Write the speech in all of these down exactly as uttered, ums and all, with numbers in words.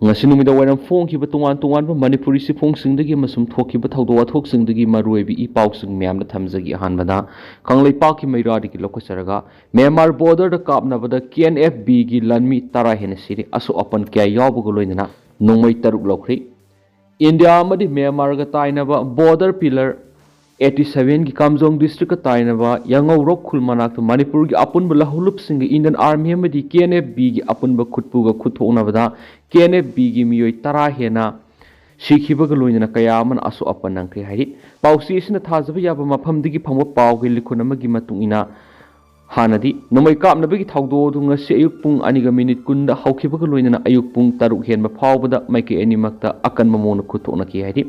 ꯉꯁꯤ ꯅꯨꯃꯤꯗꯥꯡ ꯋꯥꯏꯔꯝ ꯐꯣꯡꯈꯤꯕ ꯇꯣꯉꯥꯟ ꯇꯣꯉꯥꯟꯕ ꯃꯅꯤꯄꯨꯔꯤ ꯆꯦꯐꯣꯡꯁꯤꯡꯗꯒꯤ ꯑꯃꯁꯨꯡ ꯊꯣꯛꯈꯤꯕ ꯊꯧꯗꯣꯛ ꯋꯥꯊꯣꯛꯁꯤꯡꯗꯒꯤ ꯃꯔꯨꯑꯣꯏꯕ ꯏ ꯄꯥꯎꯁꯤꯡ ꯃꯌꯥꯝꯗ ꯊꯝꯖꯒꯦ꯫ ꯑꯍꯥꯟꯕꯗ ꯀꯪꯂꯩꯄꯥꯛꯀꯤ ꯃꯩꯔꯥꯗꯒꯤ ꯂꯧꯈꯠꯆꯔꯒ, ꯃ꯭ꯌꯥꯟꯃꯥꯔ ꯕꯣꯔꯗꯔꯗ ꯀꯥꯞꯅꯕꯗ ꯀꯦ ꯑꯦꯟ ꯑꯦꯐ ꯕꯤꯒꯤ ꯂꯥꯟꯃꯤ ꯇꯔꯥ ꯍꯦꯟꯅ ꯁꯤꯔꯦ꯫ ꯑꯁꯣꯛ ꯑꯄꯟ ꯀꯌꯥ ꯌꯥꯎꯕꯒ ꯂꯣꯏꯅꯅ ꯅꯣꯡꯃꯩ ꯇꯔꯨꯛ ꯂꯧꯈ꯭ꯔꯦ꯫ ꯏꯟꯗꯤꯌꯥ ꯑꯃꯗꯤ ꯃ꯭ꯌꯥꯟꯃꯥꯔꯒ ꯇꯥꯏꯅꯕ ꯕꯣꯔꯗꯔ ꯄꯤꯂꯔ ꯑꯩꯠꯇꯤ ꯁꯚꯦꯟꯒꯤ ꯀꯥꯝꯖꯣꯡ ꯗꯤꯁꯇ꯭ꯔꯤꯛꯀ ꯇꯥꯏꯅꯕ ꯌꯥꯉꯧꯔꯣꯛ ꯈꯨꯜ ꯃꯅꯥꯛꯇ ꯃꯅꯤꯄꯨꯔꯒꯤ ꯑꯄꯨꯟꯕ ꯂꯧꯍꯧꯂꯨꯞꯁꯤꯡꯒ ꯏꯟꯗꯤꯌꯟ ꯑꯥꯔꯃꯤ ꯑꯃꯗꯤ ꯀꯦ ꯑꯦꯟ ꯑꯦꯐ ꯕꯤꯒꯤ ꯑꯄꯨꯟꯕ ꯈꯨꯠꯄꯨꯒ ꯈꯨꯠꯊꯣꯛꯅꯕꯗ ꯀꯦ ꯑꯦꯟ ꯑꯦꯐ ꯕꯤꯒꯤ ꯃꯤꯑꯣꯏ ꯇꯔꯥ ꯍꯦꯟꯅ ꯁꯤꯈꯤꯕꯒ ꯂꯣꯏꯅꯅ ꯀꯌꯥ ꯑꯃꯅ ꯑꯁꯣꯛ ꯑꯄꯟ ꯅꯪꯈ꯭ꯔꯦ ꯍꯥꯏꯔꯤ꯫ ꯄꯥꯎꯆꯦ ꯑꯁꯤꯅ ꯊꯥꯖꯕ ꯌꯥꯕ ꯃꯐꯝꯗꯒꯤ ꯐꯪꯕ ꯄꯥꯎꯒꯤ ꯂꯤꯈꯨꯟ ꯑꯃꯒꯤ ꯃꯇꯨꯡ ꯏꯟꯅ, ꯍꯥꯟꯅꯗꯤ ꯅꯣꯡꯃꯩ ꯀꯥꯞꯅꯕꯒꯤ ꯊꯧꯗꯣꯛ ꯑꯗꯨ ꯉꯁꯤ ꯑꯌꯨꯛ ꯄꯨꯡ ꯑꯅꯤꯒ ꯃꯤꯅꯤꯠ ꯀꯨꯟꯗ ꯍꯧꯈꯤꯕꯒ ꯂꯣꯏꯅꯅ ꯑꯌꯨꯛ ꯄꯨꯡ ꯇꯔꯨꯛ ꯍꯦꯟꯕ ꯐꯥꯎꯕꯗ ꯃꯥꯏꯀꯩ ꯑꯅꯤꯃꯛꯇ ꯑꯀꯟꯕ ꯃꯑꯣꯡꯗ ꯈꯨꯠꯊꯣꯛꯅꯈꯤ ꯍꯥꯏꯔꯤ꯫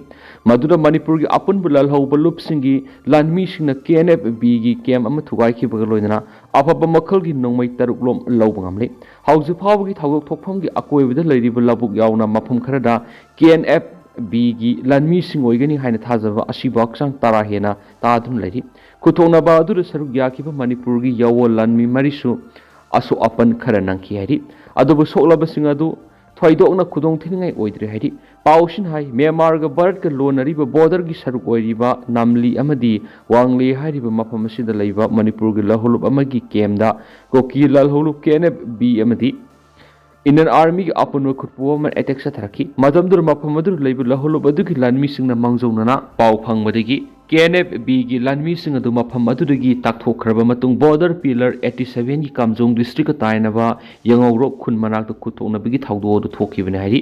ꯃꯗꯨꯗ ꯃꯅꯤꯄꯨꯔꯒꯤ ꯑꯄꯨꯟꯕ ꯂꯥꯜꯍꯧꯕ ꯂꯨꯞꯁꯤꯡꯒꯤ ꯂꯥꯟꯃꯤꯁꯤꯡꯅ ꯀꯦ ꯑꯦꯟ ꯑꯦꯐ ꯕꯤꯒꯤ ꯀꯦꯝ ꯑꯃ ꯊꯨꯒꯥꯏꯈꯤꯕꯒ ꯂꯣꯏꯅꯅ ꯑꯐꯕ ꯃꯈꯜꯒꯤ ꯅꯣꯡꯃꯩ ꯇꯔꯨꯛ ꯂꯣꯝ ꯂꯧꯕ ꯉꯝꯂꯦ꯫ ꯍꯧꯖꯤꯛ ꯐꯥꯎꯕꯒꯤ ꯊꯧꯗꯣꯛ ꯊꯣꯛꯐꯝꯒꯤ ꯑꯀꯣꯏꯕꯗ ꯂꯩꯔꯤꯕ ꯂꯧꯕꯨꯛ ꯌꯥꯎꯅ ꯃꯐꯝ ꯈꯔꯗ ꯀꯦ ꯑꯦꯟ ꯑꯦꯐ ꯕꯤꯒꯤ ꯂꯥꯟꯃꯤꯁꯤꯡ ꯑꯣꯏꯒꯅꯤ ꯍꯥꯏꯅ ꯊꯥꯖꯕ ꯑꯁꯤꯕꯨ ꯍꯛꯆꯥꯡ ꯇꯔꯥ ꯍꯦꯟꯅ ꯇꯥꯗꯨꯅ ꯂꯩꯔꯤ꯫ ꯈꯨꯠꯊꯣꯛꯅꯕ ꯑꯗꯨꯗ ꯁꯔꯨꯛ ꯌꯥꯈꯤꯕ ꯃꯅꯤꯄꯨꯔꯒꯤ ꯌꯥꯋꯣꯜ ꯂꯥꯟꯃꯤ ꯃꯔꯤꯁꯨ ꯑꯁꯣꯛ ꯑꯄꯟ ꯈꯔ ꯅꯪꯈꯤ ꯍꯥꯏꯔꯤ꯫ ꯑꯗꯨꯕꯨ ꯁꯣꯛꯂꯕꯁꯤꯡ ꯑꯗꯨ ꯊꯣꯏꯗꯣꯛꯅ ꯈꯨꯗꯣꯡ ꯊꯤꯅꯤꯡꯉꯥꯏ ꯑꯣꯏꯗ꯭ꯔꯦ ꯍꯥꯏꯔꯤ꯫ ꯄꯥꯎꯁꯤꯅ ꯍꯥꯏ, ꯃ꯭ꯌꯥꯟꯃꯥꯔꯒ ꯚꯥꯔꯠꯀ ꯂꯣꯟꯅꯔꯤꯕ ꯕꯣꯔꯗꯔꯒꯤ ꯁꯔꯨꯛ ꯑꯣꯏꯔꯤꯕ ꯅꯥꯝꯂꯤ ꯑꯃꯗꯤ ꯋꯥꯡꯂꯦ ꯍꯥꯏꯔꯤꯕ ꯃꯐꯝ ꯑꯁꯤꯗ ꯂꯩꯕ ꯃꯅꯤꯄꯨꯔꯒꯤ ꯂꯧꯍꯧꯂꯨꯞ ꯑꯃꯒꯤ ꯀꯦꯝꯗ ꯀꯨꯀꯤ ꯂꯥꯜꯍꯧꯂꯨꯞ ꯀꯦ ꯑꯦꯟ ꯑꯦꯐ ꯕꯤ ꯑꯃꯗꯤ ꯏꯟꯗꯤꯌꯟ ꯑꯥꯔꯃꯤꯒꯤ ꯑꯄꯨꯟꯕ ꯈꯨꯠꯄꯨ ꯑꯃꯅ ꯑꯦꯇꯦꯛ ꯆꯠꯊꯔꯛꯈꯤ꯫ ꯃꯇꯝꯗꯨꯗ ꯃꯐꯝ ꯑꯗꯨꯗ ꯂꯩꯕ ꯂꯧꯍꯧꯂꯨꯞ ꯑꯗꯨꯒꯤ ꯂꯥꯟꯃꯤꯁꯤꯡꯅ ꯃꯥꯡꯖꯧꯅꯅ ꯄꯥꯎ ꯐꯪꯕꯗꯒꯤ ꯀꯦ ꯑꯦꯟ ꯑꯦꯐ ꯕꯤꯒꯤ ꯂꯥꯟꯃꯤꯁꯤꯡ ꯑꯗꯨ ꯃꯐꯝ ꯑꯗꯨꯗꯒꯤ ꯇꯥꯛꯊꯣꯛꯈ꯭ꯔꯕ ꯃꯇꯨꯡ ꯕꯣꯔꯗꯔ ꯄꯤꯂꯔ ꯑꯩꯠꯇꯤ ꯁꯚꯦꯟꯒꯤ ꯀꯥꯝꯖꯣꯡ ꯗꯤꯁꯇ꯭ꯔꯤꯛꯀ ꯇꯥꯏꯅꯕ ꯌꯥꯉꯧꯔꯣꯛ ꯈꯨꯟ ꯃꯅꯥꯛꯇ ꯈꯨꯠꯊꯣꯛꯅꯕꯒꯤ ꯊꯧꯗꯣꯛ ꯑꯗꯨ ꯊꯣꯛꯈꯤꯕꯅꯤ ꯍꯥꯏꯔꯤ꯫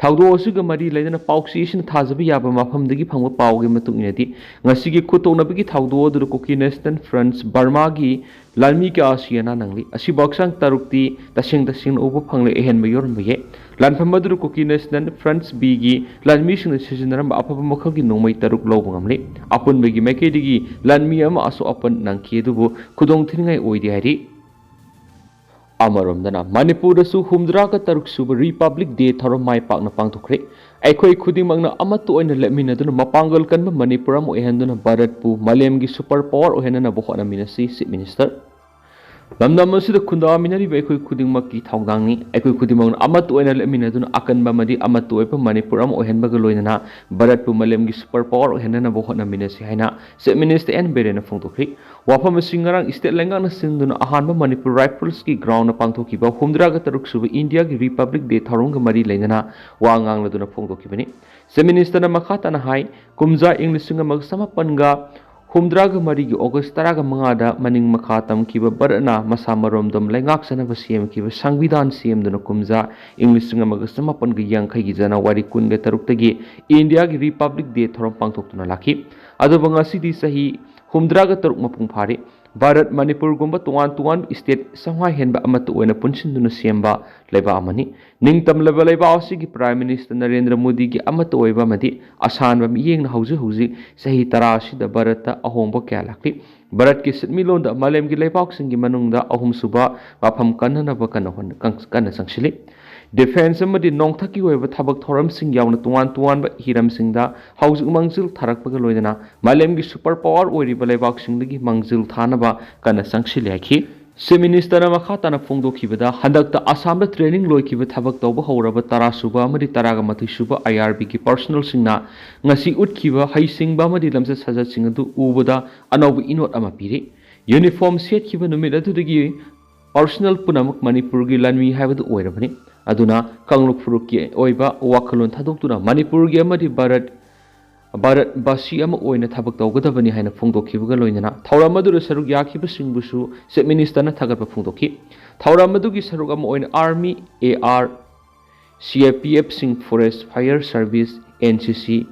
ꯊꯧꯗꯣꯛ ꯑꯁꯤꯒ ꯃꯔꯤ ꯂꯩꯅꯅ ꯄꯥꯎꯆꯦ ꯑꯁꯤꯅ ꯊꯥꯖꯕ ꯌꯥꯕ ꯃꯐꯝꯗꯒꯤ ꯐꯪꯕ ꯄꯥꯎꯒꯤ ꯃꯇꯨꯡ ꯏꯟꯅꯗꯤ, ꯉꯁꯤꯒꯤ ꯈꯨꯠꯊꯣꯛꯅꯕꯒꯤ ꯊꯧꯗꯣꯛ ꯑꯗꯨꯗ ꯀꯨꯀꯤ ꯅꯦꯁꯅꯦꯜ ꯐ꯭ꯔꯟꯠ ꯕꯔꯃꯥꯒꯤ ꯂꯥꯟꯃꯤ ꯀꯌꯥ ꯑꯁꯤ ꯑꯅꯥ ꯅꯪꯂꯤ꯫ ꯑꯁꯤꯕꯨ ꯍꯛꯆꯥꯡ ꯇꯔꯨꯛꯇꯤ ꯇꯁꯦꯡ ꯇꯁꯦꯡꯅ ꯎꯕ ꯐꯪꯂꯦ, ꯑꯍꯦꯟꯕ ꯌꯥꯎꯔꯝꯕ ꯌꯥꯏ꯫ ꯂꯥꯟꯐꯝ ꯑꯗꯨꯗ ꯀꯨꯀꯤ ꯅꯦꯁꯅꯦꯜ ꯐ꯭ꯔꯟꯠ ꯕꯤꯒꯤ ꯂꯥꯟꯃꯤꯁꯤꯡꯅ ꯁꯤꯖꯤꯟꯅꯔꯝꯕ ꯑꯐꯕ ꯃꯈꯜꯒꯤ ꯅꯣꯡꯃꯩ ꯇꯔꯨꯛ ꯂꯧꯕ ꯉꯝꯂꯦ꯫ ꯑꯄꯨꯟꯕꯒꯤ ꯃꯥꯏꯀꯩꯗꯒꯤ ꯂꯥꯟꯃꯤ ꯑꯃ ꯑꯁꯣꯛ ꯑꯄꯟ ꯅꯪꯈꯤ, ꯑꯗꯨꯕꯨ ꯈꯨꯗꯣꯡ ꯊꯤꯅꯤꯡꯉꯥꯏ ꯑꯣꯏꯗꯦ ꯍꯥꯏꯔꯤ꯫ ꯑꯃꯔꯣꯝꯗꯅ ꯃꯅꯤꯄꯨꯔꯗꯁꯨ ꯍꯨꯝꯗ꯭ꯔꯥꯒ ꯇꯔꯨꯛ ꯁꯨꯕ ꯔꯤꯄꯕ꯭ꯂꯤꯛ ꯗꯦ ꯊꯧꯔꯝ ꯃꯥꯏ ꯄꯥꯛꯅ ꯄꯥꯡꯊꯣꯛꯈ꯭ꯔꯦ꯫ ꯑꯩꯈꯣꯏ ꯈꯨꯗꯤꯡꯃꯛꯅ ꯑꯃꯠꯇ ꯑꯣꯏꯅ ꯂꯦꯞꯃꯤꯟꯅꯗꯨꯅ ꯃꯄꯥꯡꯒꯜ ꯀꯟꯕ ꯃꯅꯤꯄꯨꯔ ꯑꯃ ꯑꯣꯏꯍꯟꯗꯨꯅ ꯚꯥꯔꯠꯄꯨ ꯃꯥꯂꯦꯝꯒꯤ ꯁꯨꯄꯔ ꯄꯥꯋꯔ ꯑꯣꯏꯍꯟꯅꯅꯕ ꯍꯣꯠꯅꯃꯤꯟꯅꯁꯤ, ꯆꯤꯐ ꯃꯤꯅꯤꯁꯇꯔ꯫ ꯂꯝꯗꯝ ꯑꯁꯤꯗ ꯈꯨꯟꯗꯥꯃꯤꯟꯅꯔꯤꯕ ꯑꯩꯈꯣꯏ ꯈꯨꯗꯤꯡꯃꯛꯀꯤ ꯊꯧꯗꯥꯡꯅꯤ꯫ ꯑꯩꯈꯣꯏ ꯈꯨꯗꯤꯡꯃꯛꯅ ꯑꯃꯠꯇ ꯑꯣꯏꯅ ꯂꯦꯞꯃꯤꯟꯅꯗꯨꯅ ꯑꯀꯟꯕ ꯑꯃꯗꯤ ꯑꯃꯠꯇ ꯑꯣꯏꯕ ꯃꯅꯤꯄꯨꯔ ꯑꯃ ꯑꯣꯏꯍꯟꯕꯒ ꯂꯣꯏꯅꯅ ꯚꯥꯔꯠꯄꯨ ꯃꯥꯂꯦꯝꯒꯤ super power ꯑꯣꯏꯍꯟꯅꯅꯕ ꯍꯣꯠꯅꯃꯤꯟꯅꯁꯤ ꯍꯥꯏꯅ Chief Minister ꯑꯦꯟ ꯕꯤꯔꯦꯟꯅ ꯐꯣꯡꯗꯣꯛꯈꯤ꯫ ꯋꯥꯐꯝ ꯑꯁꯤ ꯉꯔꯥꯡ state ꯂꯩꯉꯥꯛꯅ ꯁꯤꯟꯗꯨꯅ ꯑꯍꯥꯟꯕ ꯃꯅꯤꯄꯨꯔ Riflesꯀꯤ groundꯗ ꯄꯥꯡꯊꯣꯛꯈꯤꯕ ꯍꯨꯝꯗ꯭ꯔꯥꯒ ꯇꯔꯨꯛ ꯁꯨꯕ ꯏꯟꯗꯤꯌꯥꯒꯤ Republic Day ꯊꯧꯔꯝꯒ ꯃꯔꯤ ꯂꯩꯅꯅ ꯋꯥ ꯉꯥꯡꯂꯗꯨꯅ ꯐꯣꯡꯗꯣꯛꯈꯤꯕꯅꯤ꯫ Chief Ministerꯅ ꯃꯈꯥ ꯇꯥꯅ ꯍꯥꯏ, ꯀꯨꯝꯖꯥ ꯏꯪ ꯂꯤꯁꯤꯡ ꯑꯃꯒ ꯆꯃꯥꯄꯟꯒ ꯍꯨꯝꯗ꯭ꯔꯥꯒ ꯃꯔꯤꯒꯤ August ꯇꯔꯥꯒ ꯃꯉꯥꯗ ꯃꯅꯤꯡ ꯃꯈꯥ ꯇꯝꯈꯤꯕ ꯚꯥꯔꯠꯅ ꯃꯁꯥ ꯃꯔꯣꯝꯗꯣꯝ ꯂꯩꯉꯥꯛꯆꯅꯕ ꯁꯦꯝꯈꯤꯕ ꯁꯪꯕꯤꯙꯥꯟ ꯁꯦꯝꯗꯨꯅ ꯀꯨꯝꯖꯥ ꯏꯪ ꯂꯤꯁꯤꯡ ꯑꯃꯒ ꯆꯃꯥꯄꯟꯒ ꯌꯥꯡꯈꯩꯒꯤ January ꯀꯨꯟꯒ ꯇꯔꯨꯛꯇꯒꯤ ꯏꯟꯗꯤꯌꯥꯒꯤ Republic Day ꯊꯧꯔꯝ ꯄꯥꯡꯊꯣꯛꯇꯨꯅ ꯂꯥꯛꯈꯤ꯫ ꯑꯗꯨꯕꯨ ꯉꯁꯤꯗꯤ ꯆꯍꯤ ꯍꯨꯝꯗ꯭ꯔꯥꯒ ꯇꯔꯨꯛ ꯃꯄꯨꯡ ꯐꯥꯔꯤ꯫ ꯚꯥꯔꯠ ꯃꯅꯤꯄꯨꯔꯒꯨꯝꯕ ꯇꯣꯉꯥꯟ ꯇꯣꯉꯥꯟꯕ state ꯆꯥꯝꯃꯉꯥ ꯍꯦꯟꯕ ꯑꯃꯠꯇ ꯑꯣꯏꯅ ꯄꯨꯟꯁꯤꯟꯗꯨꯅ ꯁꯦꯝꯕ ꯂꯩꯕꯥꯛ ꯑꯃꯅꯤ꯫ ꯅꯤꯡꯇꯝꯂꯕ ꯂꯩꯕꯥꯛ ꯑꯁꯤꯒꯤ Prime Minister ꯅꯔꯦꯟꯗ꯭ꯔ ꯃꯣꯗꯤꯒꯤ ꯑꯃꯠꯇ ꯑꯣꯏꯕ ꯑꯃꯗꯤ ꯑꯁꯥꯟꯕ ꯃꯤꯠꯌꯦꯡꯅ ꯍꯧꯖꯤꯛ ꯍꯧꯖꯤꯛ ꯆꯍꯤ ꯇꯔꯥ ꯑꯁꯤꯗ ꯚꯥꯔꯠꯇ ꯑꯍꯣꯡꯕ ꯀꯌꯥ ꯂꯥꯛꯂꯤ꯫ ꯚꯥꯔꯠꯀꯤ ꯁꯦꯟꯃꯤꯠꯂꯣꯟꯗ ꯃꯥꯂꯦꯝꯒꯤ ꯂꯩꯕꯥꯛꯁꯤꯡꯒꯤ ꯃꯅꯨꯡꯗ ꯑꯍꯨꯝꯁꯨꯕ ꯃꯐꯝ ꯀꯟꯅꯅꯕ ꯀꯟꯅ ꯍꯣꯠꯅ-, ꯀꯟ-, ꯀꯟꯅ ꯆꯪꯁꯤꯜꯂꯤ꯫ Defence ꯑꯃꯗꯤ ꯅꯣꯡꯊꯛꯀꯤ ꯑꯣꯏꯕ ꯊꯕꯛ ꯊꯧꯔꯝꯁꯤꯡ ꯌꯥꯎꯅ ꯇꯣꯉꯥꯟ ꯇꯣꯉꯥꯟꯕ ꯍꯤꯔꯝꯁꯤꯡꯗ ꯍꯧꯖꯤꯛ ꯃꯥꯡꯖꯤꯜ ꯊꯥꯔꯛꯄꯒ ꯂꯣꯏꯅꯅ ꯃꯥꯂꯦꯝꯒꯤ super power ꯑꯣꯏꯔꯤꯕ ꯂꯩꯕꯥꯛꯁꯤꯡꯗꯒꯤ ꯃꯥꯡꯖꯤꯜ ꯊꯥꯅꯕ ꯀꯟꯅ ꯆꯪꯁꯤꯜꯂꯤ ꯍꯥꯏꯈꯤ꯫ Chief Ministerꯅ ꯃꯈꯥ ꯇꯥꯅ ꯐꯣꯡꯗꯣꯛꯈꯤꯕꯗ, ꯍꯟꯗꯛꯇ ꯑꯁꯥꯝꯗ training ꯂꯣꯏꯈꯤꯕ ꯊꯕꯛ ꯇꯧꯕ ꯍꯧꯔꯕ ꯇꯔꯥ ꯁꯨꯕ ꯑꯃꯗꯤ ꯇꯔꯥꯒ ꯃꯥꯊꯣꯏ ꯁꯨꯕ IRBꯒꯤ personnelꯁꯤꯡꯅ ꯉꯁꯤ ꯎꯠꯈꯤꯕ ꯍꯩꯁꯤꯡꯕ ꯑꯃꯗꯤ ꯂꯝꯆꯠ ꯁꯥꯖꯠꯁꯤꯡ ꯑꯗꯨ ꯎꯕꯗ ꯑꯅꯧꯕ ꯏꯅꯣꯠ ꯑꯃ ꯄꯤꯔꯤ꯫ Uniform ꯁꯦꯠꯈꯤꯕ ꯅꯨꯃꯤꯠ ꯑꯗꯨꯗꯒꯤ personnel ꯄꯨꯝꯅꯃꯛ ꯃꯅꯤꯄꯨꯔꯒꯤ ꯂꯥꯟꯃꯤ ꯍꯥꯏꯕꯗꯨ ꯑꯣꯏꯔꯕꯅꯤ꯫ ꯑꯗꯨꯅ ꯀꯥꯡꯂꯨꯞ ꯐꯨꯔꯨꯞꯀꯤ ꯑꯣꯏꯕ ꯋꯥꯈꯜꯂꯣꯟ ꯊꯥꯗꯣꯛꯇꯨꯅ ꯃꯅꯤꯄꯨꯔꯒꯤ ꯑꯃꯗꯤ ꯚꯥꯔꯠ, ꯚꯥꯔꯠꯕꯥꯁꯤ ꯑꯃ ꯑꯣꯏꯅ ꯊꯕꯛ ꯇꯧꯒꯗꯕꯅꯤ ꯍꯥꯏꯅ ꯐꯣꯡꯗꯣꯛꯈꯤꯕꯒ ꯂꯣꯏꯅꯅ ꯊꯧꯔꯝ ꯑꯗꯨꯗ ꯁꯔꯨꯛ ꯌꯥꯈꯤꯕꯁꯤꯡꯕꯨꯁꯨ Chief Ministerꯅ ꯊꯥꯒꯠꯄ ꯐꯣꯡꯗꯣꯛꯈꯤ꯫ ꯊꯧꯔꯝ ꯑꯗꯨꯒꯤ ꯁꯔꯨꯛ ꯑꯃ ꯑꯣꯏꯅ Army, AR, CRPFꯁꯤꯡ, Forest, Fire Service, NCC,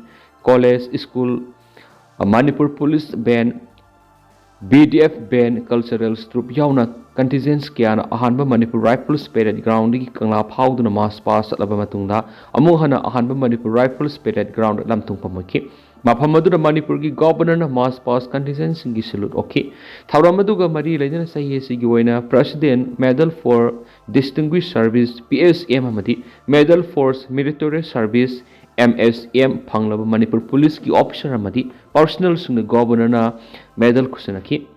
college, school, Manipur Police Band, BDF Band, cultural troupe ꯌꯥꯎꯅ contingents ꯀꯌꯥꯅ ꯑꯍꯥꯟꯕ ꯃꯅꯤꯄꯨꯔ Rifles parade groundꯗꯒꯤ ꯀꯪꯂꯥ ꯐꯥꯎꯗꯨꯅ march past ꯆꯠꯂꯕ ꯃꯇꯨꯡꯗ ꯑꯃꯨꯛ ꯍꯟꯅ ꯑꯍꯥꯟꯕ ꯃꯅꯤꯄꯨꯔ Rifles parade ground ꯂꯝꯊꯨꯡꯐꯝ ꯑꯣꯏꯈꯤ꯫ ꯃꯐꯝ ꯑꯗꯨꯗ ꯃꯅꯤꯄꯨꯔꯒꯤ Governorꯅ march past contingentꯁꯤꯡꯒꯤ salute ꯑꯣꯛꯈꯤ꯫ ꯊꯧꯔꯝ ꯑꯗꯨꯒ ꯃꯔꯤ ꯂꯩꯅꯅ ꯆꯍꯤ ꯑꯁꯤꯒꯤ ꯑꯣꯏꯅ President Medal for Distinguished Service, PSM, ꯑꯃꯗꯤ Medal for Meritorious Service, MSM, ꯐꯪꯂꯕ ꯃꯅꯤꯄꯨꯔ ꯄꯨꯂꯤꯁꯀꯤ officer ꯑꯃꯗꯤ personnelꯁꯤꯡꯅ Governorꯅ medal ꯈꯨꯠꯁꯤꯟꯅꯈꯤ꯫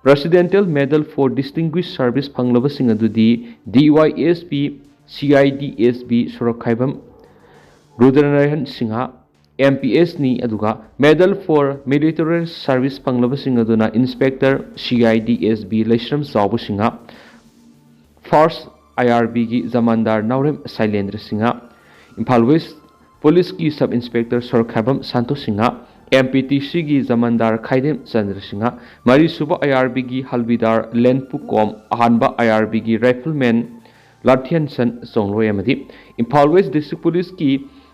Presidential Medal for Distinguished Service ꯐꯪꯂꯕꯁꯤꯡ ꯑꯗꯨꯗꯤ D Y S P, C I D S B Sorokhaibam ꯔꯨꯗ꯭ꯔꯅꯥꯔꯥꯌꯟ Singh, M P S ꯅꯤ, ꯑꯗꯨꯒ Medal for Meritorious Service ꯐꯪꯂꯕꯁꯤꯡ ꯑꯗꯨꯅ Inspector C I D S B ꯂꯩꯁ꯭ꯔꯝ ꯆꯥꯎꯕ Singh, First I R Bꯒꯤ ꯖꯃꯥꯟꯗꯥꯔ Naorem ꯁꯩꯂꯦꯟꯗ꯭ꯔ Singh, Imphal West Policeꯀꯤ Sub Inspector Sorokhaibam ꯁꯥꯟꯇꯣ Singh, M P T Cꯒꯤ ꯖꯃꯥꯟꯗꯥꯔ Khaidem Chandra Singh, ꯃꯔꯤꯁꯨꯕ I R Bꯒꯤ ꯍꯜꯕꯤꯗꯥꯔ ꯂꯦꯟꯄꯨꯀꯣꯝ, ꯑꯍꯥꯟꯕ I R Bꯒꯤ Rifleman ꯂꯥꯊꯤꯌꯟꯁꯟ ꯆꯣꯡꯂꯣꯏ ꯑꯃꯗꯤ Imphal West District Policeꯀꯤ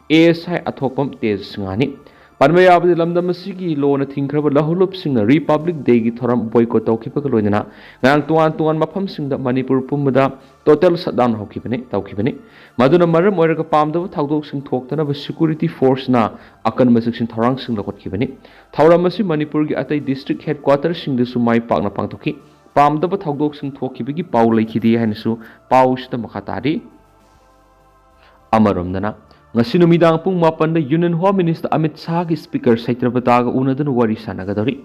A S I ꯑꯊꯣꯛꯄꯝ ꯇꯦꯖ ꯁꯤꯡꯍꯅꯤ꯫ ꯄꯟꯕ ꯌꯥꯕꯗꯤ, ꯂꯝꯗꯝ ꯑꯁꯤꯒꯤ ꯂꯣꯅ ꯊꯤꯡꯈ꯭ꯔꯕ ꯂꯧꯍꯨꯂꯨꯞꯁꯤꯡꯅ Republic Dayꯒꯤ ꯊꯧꯔꯝ boycott ꯇꯧꯈꯤꯕꯒ ꯂꯣꯏꯅꯅ ꯉꯔꯥꯡ ꯇꯣꯉꯥꯟ ꯇꯣꯉꯥꯟ ꯃꯐꯝꯁꯤꯡꯗ ꯃꯅꯤꯄꯨꯔ ꯄꯨꯝꯕꯗ total shutdown ꯍꯧꯈꯤꯕꯅꯤ, ꯇꯧꯈꯤꯕꯅꯤ꯫ ꯃꯗꯨꯅ ꯃꯔꯝ ꯑꯣꯏꯔꯒ ꯄꯥꯝꯗꯕ ꯊꯧꯗꯣꯛꯁꯤꯡ ꯊꯣꯛꯇꯅꯕ security forceꯅ ꯑꯀꯟꯕ ꯆꯦꯛꯁꯤꯟ ꯊꯧꯔꯥꯡꯁꯤꯡ ꯂꯧꯈꯠꯈꯤꯕꯅꯤ꯫ ꯊꯧꯔꯝ ꯑꯁꯤ ꯃꯅꯤꯄꯨꯔꯒꯤ ꯑꯇꯩ district headquarterꯁꯤꯡꯗꯁꯨ ꯃꯥꯏ ꯄꯥꯛꯅ ꯄꯥꯡꯊꯣꯛꯈꯤ꯫ ꯄꯥꯝꯗꯕ ꯊꯧꯗꯣꯛꯁꯤꯡ ꯊꯣꯛꯈꯤꯕꯒꯤ ꯄꯥꯎ ꯂꯩꯈꯤꯗꯦ ꯍꯥꯏꯅꯁꯨ ꯄꯥꯎꯁꯤꯗ ꯃꯈꯥ ꯇꯥꯔꯤ꯫ ꯑꯃꯔꯣꯝꯗꯅ, ꯉꯁꯤ ꯅꯨꯃꯤꯗꯥꯡ ꯄꯨꯡ ꯃꯥꯄꯟꯗ Union Home Minister Amit ꯁꯥꯍꯒꯤ Speaker ꯁꯩꯇ꯭ꯔꯕꯇꯥꯒ ꯎꯅꯗꯨꯅ ꯋꯥꯔꯤ ꯁꯥꯟꯅꯒꯗꯧꯔꯤ꯫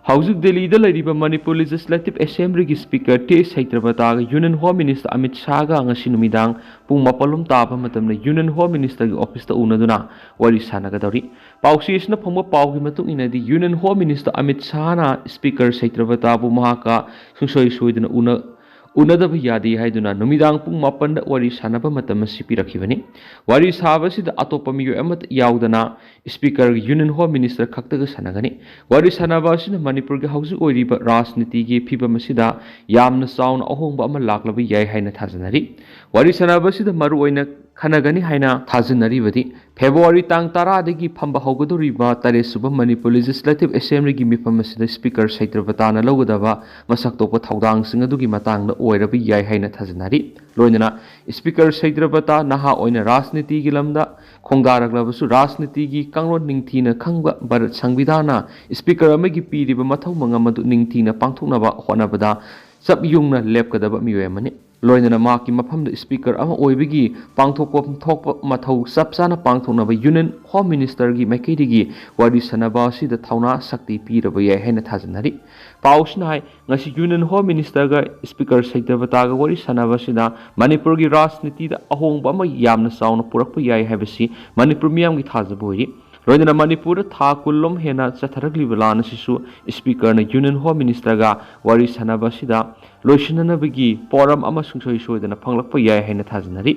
ꯍꯧꯖꯤꯛ ꯗꯦꯜꯂꯤꯗ ꯂꯩꯔꯤꯕ ꯃꯅꯤꯄꯨꯔ Legislative Assemblyꯒꯤ Speaker ꯇꯦ ꯁꯩꯇ꯭ꯔꯕꯇꯥꯒ Union Home Minister ꯑꯃꯤꯠ ꯁꯥꯍꯒ ꯉꯁꯤ ꯅꯨꯃꯤꯗꯥꯡ ꯄꯨꯡ ꯃꯥꯄꯜ ꯂꯣꯝ ꯇꯥꯕ ꯃꯇꯝꯗ Union Home Ministerꯒꯤ officeꯇ ꯎꯅꯗꯨꯅ ꯋꯥꯔꯤ ꯁꯥꯟꯅꯒꯗꯧꯔꯤ꯫ ꯄꯥꯎꯆꯦꯁꯤꯅ ꯐꯪꯕ ꯄꯥꯎꯒꯤ ꯃꯇꯨꯡ ꯏꯟꯅꯗꯤ, Union Home Minister Amit ꯁꯥꯍꯅ Speaker ꯁꯩꯇ꯭ꯔꯕꯇꯥꯕꯨ ꯃꯍꯥꯛꯀ ꯁꯨꯡꯁꯣꯏ ꯁꯣꯏꯗꯅ ꯎꯅ-, ꯎꯅꯗꯕ ꯌꯥꯗꯦ ꯍꯥꯏꯗꯨꯅ ꯅꯨꯃꯤꯗꯥꯡ ꯄꯨꯡ ꯃꯥꯄꯟꯗ ꯋꯥꯔꯤ ꯁꯥꯟꯅꯕ ꯃꯇꯝ ꯑꯁꯤ ꯄꯤꯔꯛꯈꯤꯕꯅꯤ꯫ ꯋꯥꯔꯤ ꯁꯥꯕꯁꯤꯗ ꯑꯇꯣꯞꯄ ꯃꯤꯑꯣꯏ ꯑꯃꯠꯇ ꯌꯥꯎꯗꯅ Speaker, Union Home Minister ꯈꯛꯇꯒ ꯁꯥꯟꯅꯒꯅꯤ꯫ ꯋꯥꯔꯤ ꯁꯥꯟꯅꯕ ꯑꯁꯤꯅ ꯃꯅꯤꯄꯨꯔꯒꯤ ꯍꯧꯖꯤꯛ ꯑꯣꯏꯔꯤꯕ ꯔꯥꯖꯅꯤꯇꯤꯒꯤ ꯐꯤꯕꯝ ꯑꯁꯤꯗ ꯌꯥꯝꯅ ꯆꯥꯎꯅ ꯑꯍꯣꯡꯕ ꯑꯃ ꯂꯥꯛꯂꯕ ꯌꯥꯏ ꯍꯥꯏꯅ ꯊꯥꯖꯅꯔꯤ꯫ ꯋꯥꯔꯤ ꯁꯥꯟꯅꯕ ꯑꯁꯤꯗ ꯃꯔꯨꯑꯣꯏꯅ ꯈꯟꯅꯒꯅꯤ ꯍꯥꯏꯅ ꯊꯥꯖꯅꯔꯤꯕꯗꯤ February ꯇꯥꯡ ꯇꯔꯥꯗꯒꯤ ꯐꯝꯕ ꯍꯧꯒꯗꯧꯔꯤꯕ ꯇꯔꯦꯠ ꯁꯨꯕ ꯃꯅꯤꯄꯨꯔ Legislative Assemblyꯒꯤ ꯃꯤꯐꯝ ꯑꯁꯤꯗ Speaker ꯁꯩꯇ꯭ꯔꯕꯇꯥꯅ ꯂꯧꯒꯗꯕ ꯃꯁꯛ ꯊꯣꯛꯄ ꯊꯧꯗꯥꯡꯁꯤꯡ ꯑꯗꯨꯒꯤ ꯃꯇꯥꯡꯗ ꯑꯣꯏꯔꯕ ꯌꯥꯏ ꯍꯥꯏꯅ ꯊꯥꯖꯅꯔꯤ꯫ ꯂꯣꯏꯅꯅ Speaker ꯁꯩꯇ꯭ꯔꯕꯇꯥ ꯅꯍꯥ ꯑꯣꯏꯅ ꯔꯥꯖꯅꯤꯇꯤꯒꯤ ꯂꯝꯗ ꯈꯣꯡꯗꯥꯔꯛꯂꯕꯁꯨ, ꯔꯥꯖꯅꯤꯇꯤꯒꯤ ꯀꯥꯡꯂꯣꯟ ꯅꯤꯡꯊꯤꯅ ꯈꯪꯕ, ꯚꯥꯔꯠ ꯁꯪꯕꯤꯙꯥꯟꯅ Speaker ꯑꯃꯒꯤ ꯄꯤꯔꯤꯕ ꯃꯊꯧ ꯃꯉꯝ ꯑꯗꯨ ꯅꯤꯡꯊꯤꯅ ꯄꯥꯡꯊꯣꯛꯅꯕ ꯍꯣꯠꯅꯕꯗ ꯆꯞ ꯌꯨꯡꯅ ꯂꯦꯞꯀꯗꯕ ꯃꯤꯑꯣꯏ ꯑꯃꯅꯤ꯫ ꯂꯣꯏꯅꯅ ꯃꯍꯥꯛꯀꯤ ꯃꯐꯝꯗ speaker ꯑꯃ ꯑꯣꯏꯕꯒꯤ ꯄꯥꯡꯊꯣꯛꯐꯝ ꯊꯣꯛꯄ ꯃꯊꯧ ꯆꯞ ꯆꯥꯅ ꯄꯥꯡꯊꯣꯛꯅꯕ Union Home Ministerꯒꯤ ꯃꯥꯏꯀꯩꯗꯒꯤ ꯋꯥꯔꯤ ꯁꯥꯟꯅꯕ ꯑꯁꯤꯗ ꯊꯧꯅꯥ ꯁꯛꯇꯤ ꯄꯤꯔꯕ ꯌꯥꯏ ꯍꯥꯏꯅ ꯊꯥꯖꯅꯔꯤ꯫ ꯄꯥꯎꯁꯤꯅ ꯍꯥꯏ, ꯉꯁꯤ Union Home Ministerꯒ Speaker ꯁꯩꯇꯕꯇꯥꯒ ꯋꯥꯔꯤ ꯁꯥꯟꯅꯕ ꯑꯁꯤꯅ ꯃꯅꯤꯄꯨꯔꯒꯤ ꯔꯥꯖꯅꯤꯇꯤꯗ ꯑꯍꯣꯡꯕ ꯑꯃ ꯌꯥꯝꯅ ꯆꯥꯎꯅ ꯄꯨꯔꯛꯄ ꯌꯥꯏ ꯍꯥꯏꯕꯁꯤ ꯃꯅꯤꯄꯨꯔ ꯃꯤꯌꯥꯝꯒꯤ ꯊꯥꯖꯕ ꯑꯣꯏꯔꯤ꯫ ꯂꯣꯏꯅꯅ ꯃꯅꯤꯄꯨꯔꯗ ꯊꯥ ꯀꯨꯟꯂꯣꯝ ꯍꯦꯟꯅ ꯆꯠꯊꯔꯛꯂꯤꯕ ꯂꯥꯟ ꯑꯁꯤꯁꯨ Speakerꯅ Union Home Ministerꯒ ꯋꯥꯔꯤ ꯁꯥꯟꯅꯕ ꯑꯁꯤꯗ ꯂꯣꯏꯁꯤꯟꯅꯅꯕꯒꯤ ꯄꯥꯎꯔꯝ ꯑꯃ ꯁꯨꯡꯁꯣꯏ ꯁꯣꯏꯗꯅ ꯐꯪꯂꯛꯄ ꯌꯥꯏ ꯍꯥꯏꯅ ꯊꯥꯖꯅꯔꯤ꯫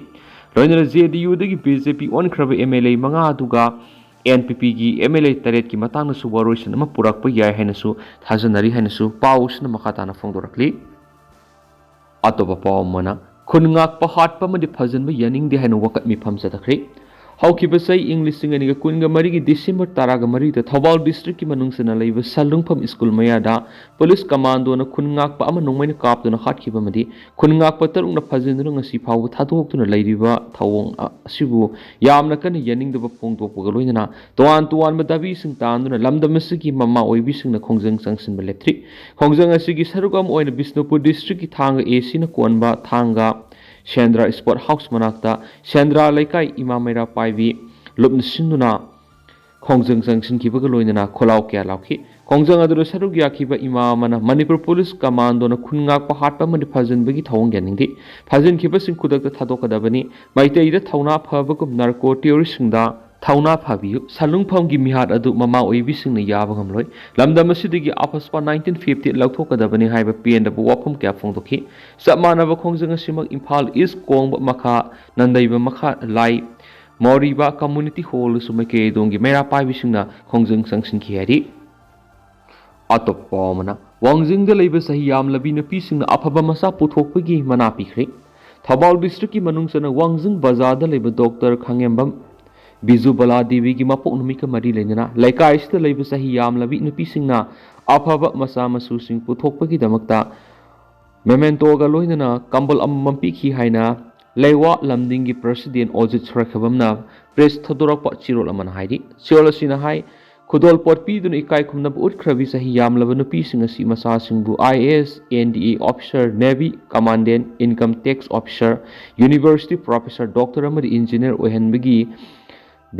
ꯂꯣꯏꯅꯅ JDUꯗꯒꯤ BJP ꯑꯣꯟꯈ꯭ꯔꯕ MLA ꯃꯉꯥ ꯑꯗꯨꯒ NPPꯒꯤ MLA ꯇꯔꯦꯠꯀꯤ ꯃꯇꯥꯡꯗꯁꯨ ꯋꯥꯔꯣꯏꯁꯤꯟ ꯑꯃ ꯄꯨꯔꯛꯄ ꯌꯥꯏ ꯍꯥꯏꯅꯁꯨ ꯊꯥꯖꯅꯔꯤ ꯍꯥꯏꯅꯁꯨ ꯄꯥꯎ ꯑꯁꯤꯅ ꯃꯈꯥ ꯇꯥꯅ ꯐꯣꯡꯗꯣꯔꯛꯂꯤ꯫ ꯑꯇꯣꯞꯄ ꯄꯥꯎ ꯑꯃꯅ, ꯈꯨꯟ ꯉꯥꯛꯄ ꯍꯥꯠꯄ ꯑꯃꯗꯤ ꯐꯖꯤꯟꯕ ꯌꯥꯅꯤꯡꯗꯦ ꯍꯥꯏꯅ ꯋꯥꯀꯠ ꯃꯤꯐꯝ ꯆꯠꯊꯈ꯭ꯔꯦ꯫ ꯍꯧꯈꯤꯕ ꯆꯍꯤ ꯏꯪ ꯂꯤꯁꯤꯡ ꯑꯅꯤꯒ ꯀꯨꯟꯒ ꯃꯔꯤꯒꯤ December ꯇꯔꯥꯒ ꯃꯔꯤꯗ ꯊꯧꯕꯥꯜ districtꯀꯤ ꯃꯅꯨꯡ ꯆꯟꯅ ꯂꯩꯕ ꯁꯟꯂꯨꯡꯐꯝ school ꯃꯌꯥꯗ police commandoꯅ ꯈꯨꯟ ꯉꯥꯛꯄ ꯑꯃ ꯅꯣꯡꯃꯩꯅ ꯀꯥꯞꯇꯨꯅ ꯍꯥꯠꯈꯤꯕ ꯑꯃꯗꯤ ꯈꯨꯟ ꯉꯥꯛꯄ ꯇꯔꯨꯛꯅ ꯐꯖꯤꯟꯗꯨꯅ ꯉꯁꯤ ꯐꯥꯎꯕ ꯊꯥꯗꯣꯛꯇꯨꯅ ꯂꯩꯔꯤꯕ ꯊꯧꯑꯣꯡ ꯑꯁꯤꯕꯨ ꯌꯥꯝꯅ ꯀꯟꯅ ꯌꯥꯅꯤꯡꯗꯕ ꯐꯣꯡꯗꯣꯛꯄꯒ ꯂꯣꯏꯅꯅ ꯇꯣꯉꯥꯟ ꯇꯣꯉꯥꯟꯕ ꯗꯥꯕꯤꯁꯤꯡ ꯇꯥꯟꯗꯨꯅ ꯂꯝꯗꯝ ꯑꯁꯤꯒꯤ ꯃꯃꯥ ꯑꯣꯏꯕꯤꯁꯤꯡꯅ ꯈꯣꯡꯖꯪ ꯆꯪꯁꯤꯟꯕ ꯂꯦꯞꯇ꯭ꯔꯤ꯫ ꯈꯣꯡꯖꯪ ꯑꯁꯤꯒꯤ ꯁꯔꯨꯛ ꯑꯃ ꯑꯣꯏꯅ ꯕꯤꯁꯅꯨꯄꯨꯔ districtꯀꯤ ꯊꯥꯡꯒ ACꯅ ꯀꯣꯟꯕ ꯊꯥꯡꯒ ꯁꯦꯟꯗ꯭ꯔꯥ Sport House ꯃꯅꯥꯛꯇ ꯁꯦꯟꯗ꯭ꯔꯥ ꯂꯩꯀꯥꯏ ꯏꯃꯥ ꯃꯩꯔꯥ ꯄꯥꯏꯕꯤ ꯂꯨꯞꯅ ꯁꯤꯟꯗꯨꯅ ꯈꯣꯡꯖꯪ ꯆꯪꯁꯤꯟꯈꯤꯕꯒ ꯂꯣꯏꯅꯅ ꯈꯣꯜꯂꯥꯎ ꯀꯌꯥ ꯂꯥꯎꯈꯤ꯫ ꯈꯣꯡꯖꯪ ꯑꯗꯨꯗ ꯁꯔꯨꯛ ꯌꯥꯈꯤꯕ ꯏꯃꯥ ꯑꯃꯅ ꯃꯅꯤꯄꯨꯔ police commandoꯅ ꯈꯨꯟ ꯉꯥꯛꯄ ꯍꯥꯠꯄ ꯑꯃꯗꯤ ꯐꯖꯤꯟꯕꯒꯤ ꯊꯧꯑꯣꯡ ꯌꯥꯅꯤꯡꯗꯦ꯫ ꯐꯖꯤꯟꯈꯤꯕꯁꯤꯡ ꯈꯨꯗꯛꯇ ꯊꯥꯗꯣꯛꯀꯗꯕꯅꯤ꯫ ꯃꯩꯇꯩꯗ ꯊꯧꯅꯥ ꯐꯕꯒꯨꯝ narco terroristꯁꯤꯡꯗ ꯊꯧꯅꯥ ꯐꯥꯕꯤꯌꯨ꯫ ꯁꯟꯂꯨꯡꯐꯝꯒꯤ ꯃꯤꯍꯥꯠ ꯑꯗꯨ ꯃꯃꯥ ꯑꯣꯏꯕꯤꯁꯤꯡꯅ ꯌꯥꯕ ꯉꯝꯂꯣꯏ꯫ ꯂꯝꯗꯝ ꯑꯁꯤꯗꯒꯤ AFSPA nineteen fifty ꯂꯧꯊꯣꯛꯀꯗꯕꯅꯤ ꯍꯥꯏꯕ ꯄꯦꯟꯗꯕ ꯋꯥꯐꯝ ꯀꯌꯥ ꯐꯣꯡꯗꯣꯛꯈꯤ꯫ ꯆꯞ ꯃꯥꯟꯅꯕ ꯈꯣꯡꯖꯪ ꯑꯁꯤꯃꯛ ꯏꯝꯐꯥꯜ East ꯀꯣꯡꯕ ꯃꯈꯥ ꯅꯟꯗꯩꯕ ꯃꯈꯥ ꯂꯥꯏ ꯃꯧꯔꯤꯕ community hallꯗꯁꯨ ꯃꯥꯏꯀꯩ ꯑꯗꯣꯝꯒꯤ ꯃꯩꯔꯥ ꯄꯥꯏꯕꯤꯁꯤꯡꯅ ꯈꯣꯡꯖꯪ ꯆꯪꯁꯤꯟꯈꯤ ꯍꯥꯏꯔꯤ꯫ ꯑꯇꯣꯞꯄ ꯄꯥꯎ ꯑꯃꯅ, ꯋꯥꯡꯖꯤꯡꯗ ꯂꯩꯕ ꯆꯍꯤ ꯌꯥꯝꯂꯕꯤ ꯅꯨꯄꯤꯁꯤꯡꯅ ꯑꯐꯕ ꯃꯆꯥ ꯄꯨꯊꯣꯛꯄꯒꯤ ꯃꯅꯥ ꯄꯤꯈ꯭ꯔꯦ꯫ ꯊꯧꯕꯥꯜ districtꯀꯤ ꯃꯅꯨꯡ ꯆꯟꯅ ꯋꯥꯡꯖꯤꯡ ꯕꯖꯥꯔꯗ ꯂꯩꯕ Doctor ꯈꯥꯉꯦꯝꯕꯝ ꯕꯤꯖꯨꯕꯂꯥ ꯗꯦꯕꯤꯒꯤ ꯃꯄꯣꯛ ꯅꯨꯃꯤꯠꯀ ꯃꯔꯤ ꯂꯩꯅꯅ ꯂꯩꯀꯥꯏ ꯑꯁꯤꯗ ꯂꯩꯕ ꯆꯍꯤ ꯌꯥꯝꯂꯕꯤ ꯅꯨꯄꯤꯁꯤꯡꯅ ꯑꯐꯕ ꯃꯆꯥ ꯃꯁꯨꯁꯤꯡ ꯄꯨꯊꯣꯛꯄꯒꯤꯗꯃꯛꯇ mementoꯒ ꯂꯣꯏꯅꯅ ꯀꯝꯕꯜ ꯑꯃꯃꯝ ꯄꯤꯈꯤ ꯍꯥꯏꯅ ꯂꯩꯋꯥ ꯂꯝꯗꯤꯡꯒꯤ president ꯑꯣꯖꯤꯠ ꯁꯣꯔꯥꯈꯦꯕꯝꯅ press ꯊꯧꯗꯣꯔꯛꯄ ꯆꯦꯔꯣꯜ ꯑꯃꯅ ꯍꯥꯏꯔꯤ꯫ ꯆꯦꯔꯣꯜ ꯑꯁꯤꯅ ꯍꯥꯏ, ꯈꯨꯗꯣꯜꯄꯣꯠ ꯄꯤꯗꯨꯅ ꯏꯀꯥꯏ ꯈꯨꯝꯅꯕ ꯎꯠꯈ꯭ꯔꯕꯤ ꯆꯍꯤ ꯌꯥꯝꯂꯕ ꯅꯨꯄꯤꯁꯤꯡ ꯑꯁꯤ ꯃꯆꯥꯁꯤꯡꯕꯨ I A S, N D A officer, Navy commandant, income tax officer, university professor, doctor ꯑꯃꯗꯤ engineer ꯑꯣꯏꯍꯟꯕꯒꯤ